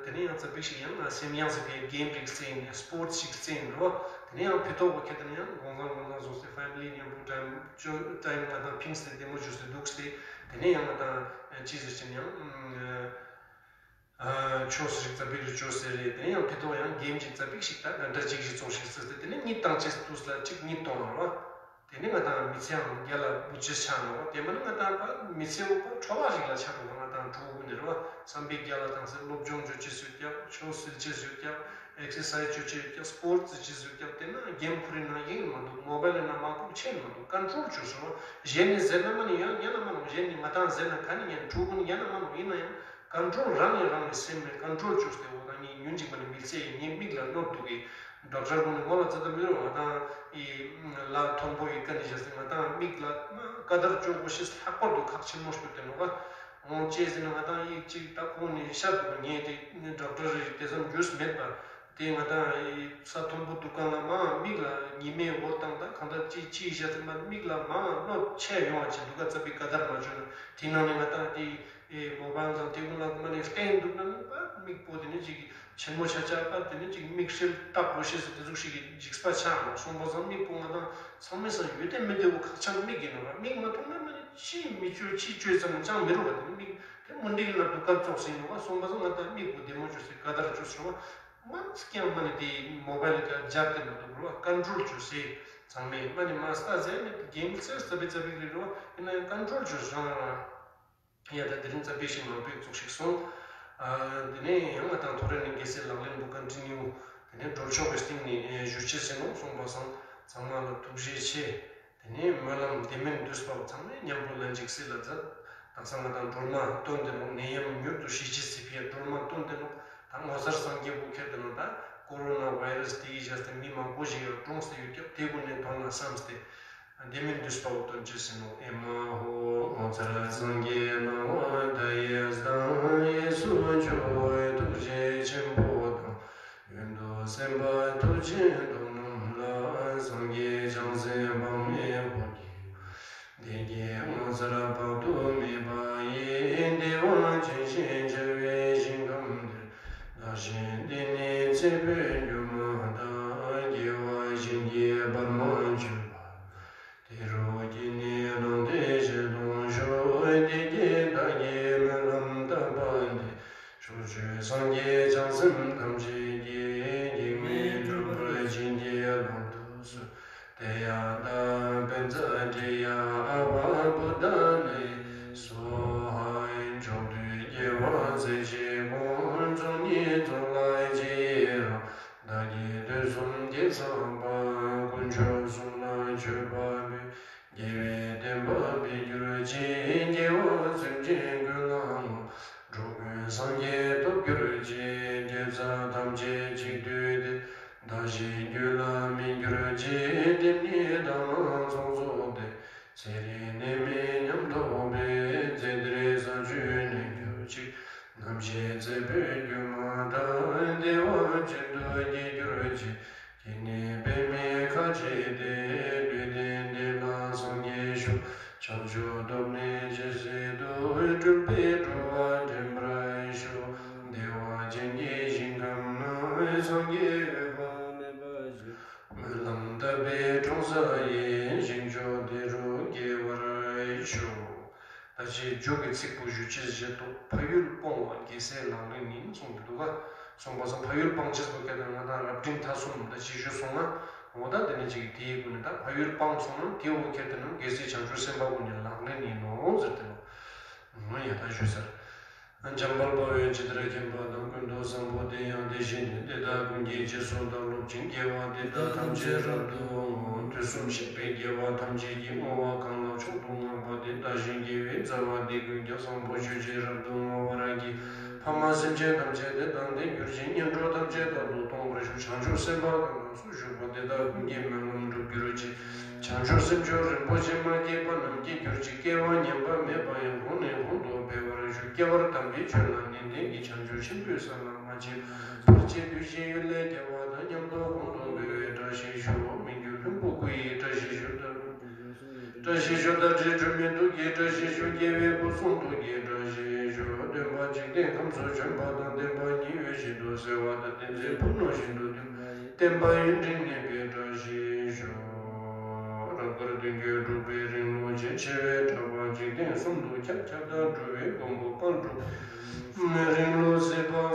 དེ་ནས་ཡང་ཙ་པིག་ཞིག་ཡང་སེམས་ཡང་ཟེར་བའི་གེམ་རིགས་རྩེན་སྤོར་ཊི་ཞིག་རྩེན་རོ། དེ་ནས་ཡང་ཕི་ཏོག་གོ་ཁྱེད་དེ་ནས་ཡང་དགོང་ཟང་དགོང་ཟང་བཟོ་སྟེ་ཕེ་མི་ལི་མཉམ་པོ་ཊའིམ་ཊའིམ་ང་དང་ཕིངས་ཏེ་བདེ་མོ་བཅོས་ཏེ་འདུག་སྟེ་དེ་ནས་ཡང་ང་དང་ཅི་ཟེར་ཅིན་ཡང་། ཆོས་ཞིག་ཙ་པིག་རེ་བཅོས་ཟེར་རེད། དེ་ནས་ཡང་ཕི་ཏོག་ཡང་གེམ་ཅིག་ཙ་པིག་ཞིག་ད་ག་འདྲ་ཅིག་ཞིག་ཚོགས་ཤིག་ཟེར་ཏེ་དེ་ནས་གཉིད་བཏང་ཅེས་དུས་ལ་གཅིག་གཉིད་གཏོང་བ་རོ། དེ་ནས་ང་དང་མི་ཚེའང་རྒྱ་ལ་བུ་ཅེས་ཆགས་ནོ། དེ་མ་ནི་ང་དང་ད་མི་ཚེ་འོག་པ་འཕྲོ་བརླག་ཞིག་ལ་ཆགས་འགྲོ་ང་དང་འགྲོ་དགོས་ནི་རེད་བ། བསམ་པའི་རྒྱ་ལ་དང་ཟེར་སློབ་སྦྱོང་བཅོ་ཅེས་ཡོད་ཀྱག་ཆོས་སིལ་ཅེས་ཡོད་ཀྱག་ཨེག་སར་སའི་སི་བཅོ་ཅེས་ཡོད་ཀྱག་སྤོར་ཊི་བྱེད་ཅེས་ཡོད་ཀྱག་དེ་ན་གེམ་ཁུར་ཡིན་ན་ཡིན་མ་འདུག་མོ་བལ་ཡིན་ན་མ་ཁུར་ཆེན་མ་འདུག་ཀོན་ཊོལ་བཅོས་སོང་། གཞན་ནི་ཟེར་ན་མ་ནི་ཡང་ཡང་ན་མ་ནོ། གཞན་ནི་ང་དང་ཟེར་ན་ག་ནི་ཡང་འགྲོ་དགོས་ནི་ཡང་ན་མ་ནོ། ཡིན་ན་ཡང་ཀོན་ཊོལ་རང་ཡང་རང་གི་སེམས་ནས་ཀོན་ཊོལ་བཅོས་ཏེ་འོ་ད་ངས་ཉུན་ཅིག་མ་ནི་མི་ཚེ་ཡི་ངའི་མིག་ལ་གནོད་འདུག་གི་ཌོག་ཊར་ཀུན་ནི་ངོ་ལ་ཙི་ད་མི་རུང་ང་དང་ཨི་ལ་མཐོན་པོ་ཡི་ཀ་ནི་བཞག་སྟེ་ང་དང་མིག་ལ་ཀ་དར་བཅོ་དགོས་ཤེས་ལྷག་པར་དུ་ཁག་ཆེན་མོ་ཞིག་ཡོད་དེ་ནོ་ག་འོང་ཅེས་ཟེར་ན་ང་དང་ཡིག་ཅིག་ད་ཁོང་ནི་ཤར་འདུག་ངས་དེ་ཌོག་ཊར་རེད་དེ་ཙམ་རྒྱུས་མེད་པ། དེ་ང་དང་ས་མཐོན་པོ་འདུག་གང་ལ་མང་མིག་ལ་ཉི་མའི་འོད་དང་ད་གང་ལྟར་ཅི་ཅི་བཞག་ཚེ་མ་མིག་ལ་མང་གནོད་ཆེ་ཡོང་བ་ཅིག་འདུག་ག་ཙ་པིག་ཀ་དར་མ་བཅོས་ན་དེ་ནང་ནས་ང་དང་དེ་མོ་བལ་དང་དེ་ཀུན་ལ་མ་ནས་བསྟན་འདུག་ན་ནི་པ་མིག་པོ་དེ་ནི་ཅིག་ཆེན་མོ་ཆ་ཆ་པ་དེ་ནི་ཅིག་མིག་ཧྲིལ་བཏགས་དགོས་ཤེས་སུ་དེ་ཟུག་ཞིག་གི་འཇིགས་པ་ཆགས་ནོ། སོང་པ་སང་མིག་པོ་ང་དང་ཚང་མའི་སང་ཡོད་དེ་མི་བདེ་བོ་ཁག་ཆེན་མིག་ཡིན་ནོ་ར། མིག་མ་ཐོན་ན་མ་ནི་ཅི་མི་བཅོས་ཅི་བཅོས་ཙམ་ཅང་མི་རུང་བ་དེ་ནི་མིག་དེ་མུན་དིག་ན་འདུག་ག་ཙོགས་ཟིན་ནོ་བ། སོང་པ་སང་ང་དང་མིག་པོ་བདེ་མོ་བཅོས་སེ་ཀ་དར་བཅོས་སོང་བ། མ་ཀྱང་མ་ནི་དེ་མོ་བལ་ག་རྒྱབ་དེ་མ་གཏོགས་རོ་ཀོན་ཊོལ་བྱོས་སེ་ཚང་མས་མ་ནི་མ་སྟ་ཟེ་ནི་གེང་ཚེ་ས་བི་ཚ་བི་རི་རོ་ཡིན་ན་ཀོན་ཊོལ་བྱོས་སོང་། ཡ་ད་དེ་རིང་ཙ་པིག་ཞིག་མང་པོའི་ཚོགས་ཤིག་སོང་། ཨ་དེ་ནས་ཡང་ང་དང་ཐོ་རེ་ནས་རྒྱལ་སྲས་ལག་ལེན་པོ་ཀོན་ཊི་ནིའུ་དེ་ནས་སྒྲོལ་ཆོག་གི་སྟེང་ནས་ཞུ་ཆེད་ཟིན་ནོ་གསུངས་པ་སང་ཚང་མ་ལ་ཐུགས་རྗེ་ཆེ། དེ་ནས་སྨོན་ལམ་དེ་མིན་འདུས་པ་ཚང་མས་མཉམ་པོ་ལ་འཇིགས་སེལ་ལ་མཛད། དེང་སང་ང་དང་སྒྲོལ་མ་སྟོན་ཏེ་ནོ་ནད་ཡམས་མྱུར་དུ་ཞི་བྱེད་ཟེར་བའི་སྒྲོལ་མ་སྟོན་ཏེ་ནོ་ད་ངོ་མཚར་སངས་རྒྱས་པོ་ཁྱེར་ཏེ་ནོ་ད་ཀོ་རོ་ན་བྷའི་རས་དེ་ཡི་བཞག་སྟེ་མི་མང་པོ་ཞིག་ཡང་གྲོངས་ཏེ་ཡོད་ཀྱང་དེ་ཀུན་ནས་དོན་ལ་བསམས་ཏེ། དེ་མིན་འདུས་པའོ་སྟོན་ཅེས་ཟེར་ནོ། ཨེ་མ་ཧོ། ངོ་མཚར་སངས་རྒྱས་སྣང་བ་མཐའ་ཡས་དང་། གཡས་སུ་འཁྱིལ་བའི་ཐུགས་རྗེ་ཆེན་པོ་དང་། གཡོན་དུ་སེམས་དཔའ་མཐུ་ཆེན་དུང་རྣམས་ལ། སངས་རྒྱས་བྱང་སེམས་དཔག་མེད་པོ། བདེ་སྐྱིད་ངོ་མཚར་དཔག་ཏུ་མེད་པ་ཡི། བདེ་བ་ཅན་ཞེས་བྱ་བའི་ཞིང་ཁམས་འདིར། བདག་གཞན་བདེ་གནས་ཚེ་འཕོས་འགྱུར་མ་ཐག། སྐྱེ་བ་གཞན་གྱིས་བར་མ་ཆོད་པ། དེ་རུ་སྐྱེས་ནས་སྣང་མཐའི་ཞལ་མཐོང་ཤོག། བདེ་སྐྱིད་བདག་གིས་སྨོན་ལམ་བཏབ་པ་འདི། ཕྱོགས་བཅུའི་སངས་རྒྱས་བྱང་སེམས་ཐམས་ཅད་ཀྱིས། གེགས་མེད་འགྲུབ་པར་བྱིན་གྱིས་བརླབ་ཏུ་གསོལ། ཏདྱ་ཐཱ། པཉྩ་དྲི་ཡ་ཨ་བ་བུདྡྷ་ནཱ་ཡེ་སྭཱ་ཧཱ། ཕྱོགས་དུས་སྐྱེ་བ་ཚེ་གཅིག་གོ། ཚོགས་གཉིས་ཚོགས་ལ་རྗེས་ཡི་རང་། བདག་གིས་དུས་གསུམ་དགེ་བསགས་པ། དཀོན་མཆོག་གསུམ་ལ་མཆོད་པ་འབུལ། དགེ་བའི་བསྟན་པ་འཕེལ་གྱུར་ཅིག། དགེ་བ་སེམས་ཅན་ཀུན་ལ་བསྔོ། འགྲོ་ཀུན་སངས་རྒྱས་ཐོབ་གྱུར་ཅིག། དགེ་རྩ་ཐམས་ཅད་གཅིག་བསྡུས་ཏེ། བདག་གཞན་རྒྱུད་ལ་སྨིན་གྱུར་ཅིག། དེ་ནས་བདག་ལ་ཚོགས་རྫོགས་ཏེ། ཚེ་རིང་ནད་མེད་ཉམས་རྟོགས་པའི། ཚེ་འདིར་ས་བཅུད་ལེན་གྱུར་ཅིག། རྣམ་ཤེས་ཚེ་འཕོས་འགྱུར་མ་ཐག། བདེ་བ་ཅན་དུ་སྐྱེ་གྱུར་ཅིག། སྐྱེས་ནས་པདྨའི་ཁ་བྱེ་སྟེ། འདོད་ལྡན་འདི་ལ་སངས་རྒྱས་ཤོག། བྱང་ཆུབ་ཐོབ་ནས་ཇི་སྲིད་དུ། སྤྲུལ་པས་འགྲོ་བ་འདྲེན་པར་ཤོག། བདེ་བ་ཅན་གྱི་ཞིང་ཁམས་ན། སངས་རྒྱས་འོད་དཔག་མེད་པ་ཞིག། སྨོན་ལམ་བཏབ་པས་འཁྲུངས་ས་ཡི། ཞིང་མཆོག་དེ་རུ་སྐྱེ་བར་ཤོག། ད་ཅིའི་མཇུག་གི་ཚིག་པོ་ཞུ་ཅེས་བཞེད་དོ། ཕ་ཡུལ་སྤོང་བ་རྒྱལ་སྲས་ལག་ལེན་ཡིན་གསུངས་ཏེ་འདུག་ག། གསུངས་པ་སང་ཕ་ཡུལ་སྤང་ཅེས་པོ་ཁྱེད་དང་ང་དང་རབ་འབྲིང་ཐ་གསུམ་ད་ཅི་ཞུ་སོང་ན། འོ་ད་དེ་ནི་ཅིག་དེའི་སྒོ་ནས་ད་ཕ་ཡུལ་སྤང་སོང་ན་དེ་འོ་ཁྱེད་དེ་ནི་རྒྱལ་སྲས་བྱང་ཆུབ་སེམས་དཔའ་ཀུན་གྱི་ལག་ལེན་ཡིན་ནོ་ཟེར་ཏེ་ནོ། འོ་ཡ་ད་ཞུ་ཟེར། འཇམ་དཔལ་དཔའ་བོས་ཇི་ལྟར་མཁྱེན་པ་དང་། ཀུན་ཏུ་བཟང་པོ་དེ་ཡང་དེ་བཞིན་ཏེ། དེ་དག་ཀུན་གྱི་རྗེས་སུ་བདག་སློབ་ཅིང་། དགེ་བ་འདི་དག་ཐམས་ཅད་རབ་ཏུ་བསྔོ། དུས་གསུམ་གཤེགས་པའི་རྒྱལ་བ་ཐམས་ཅད་ཀྱིས། བསྔོ་བ་གང་ལ་མཆོག་ཏུ་བསྔགས་པ་དེ། བདག་གཞན་དགེ་བའི་རྩ་བ་འདི་ཀུན་ཀྱང་། བཟང་པོ་སྤྱོད་ཕྱིར་རབ་ཏུ་བསྔོ་བར་བགྱི། ཕ་མ་སེམས་ཅན་ཐམས་ཅད་བདེ་དང་ལྡན་གྱུར་ཅིག། གཉེན་གྲོགས་ཐམས་ཅད་རྟག་ཏུ་སྟོང་པར་ཤོག། བྱང་ཆུབ་སེམས་དཔའ་དང་ལོངས་སུ་སྤྱོད་པ་དེ་དག་ཀུན་གྱི་སྨོན་ལམ་འགྲུབ་གྱུར་ཅིག། བྱང་ཆུབ་སེམས་མཆོག་རིན་པོ་ཆེ་མ་སྐྱེས་པ་རྣམས་སྐྱེ་གྱུར་ཅིག། སྐྱེ་བ་ཉམས་པ་མེད་པ་ཡང་གོང་ནས་གོང་དུ་འཕེལ་བར་ཤོག། སྐྱེ་བར་དམ་པའི་ཆོས་ལ་ནན་ཏན་གྱིས། བྱང་ཆུབ་ཆེན་པོའི་ས་ལ་མ་ཆགས་པར། བར་ཆད་བདུད་བཞིའི་གཡུལ་ལས་རྒྱལ་བ་དང་། མཉམ་དུ་གོང་དུ་འཕེལ་བའི་བཀྲ་ཤིས་ཤོག། མི་འགྱུར་ལྷུན་པོ་སྐུ་ཡི་བཀྲ་ཤིས་ཤོག། བཀྲ་ཤིས་ཤོག། བདག་འདྲའི་འཁྲུལ་མེད་ཐུགས་ཀྱི་བཀྲ་ཤིས་ཤོག། རྒྱལ་བའི་སྐུ་གསུང་ཐུགས་ཀྱི་བཀྲ་ཤིས་ཤོག། སྟོན་པ་འཇིག་རྟེན་ཁམས་སུ་བྱོན་པ་དང་། བསྟན་པ་ཉི་འོད་བཞིན་དུ་གསལ་བ་དང་། བསྟན་འཛིན་ཕུབ་ནུ་བཞིན་དུ་སྟོན་པ་ཡི། བསྟན་པ་ཡུན་རིང་གནས་པའི་བཀྲ་ཤིས་ཤོག། རབ་དཀར་དོན་བརྒྱུད་འབྲུག་པའི་རིང་ལུགས་ཅན། ཆེ་བའི་གྲགས་པ་འཇིག་རྟེན་གསུམ་དུ་ཁྱབ། ཁྱབ་བདག་འགྲོ་བའི་མགོན་པོ་དཔལ་འབྲུག་པའི་རིང་ལུགས་སྲིད་པ།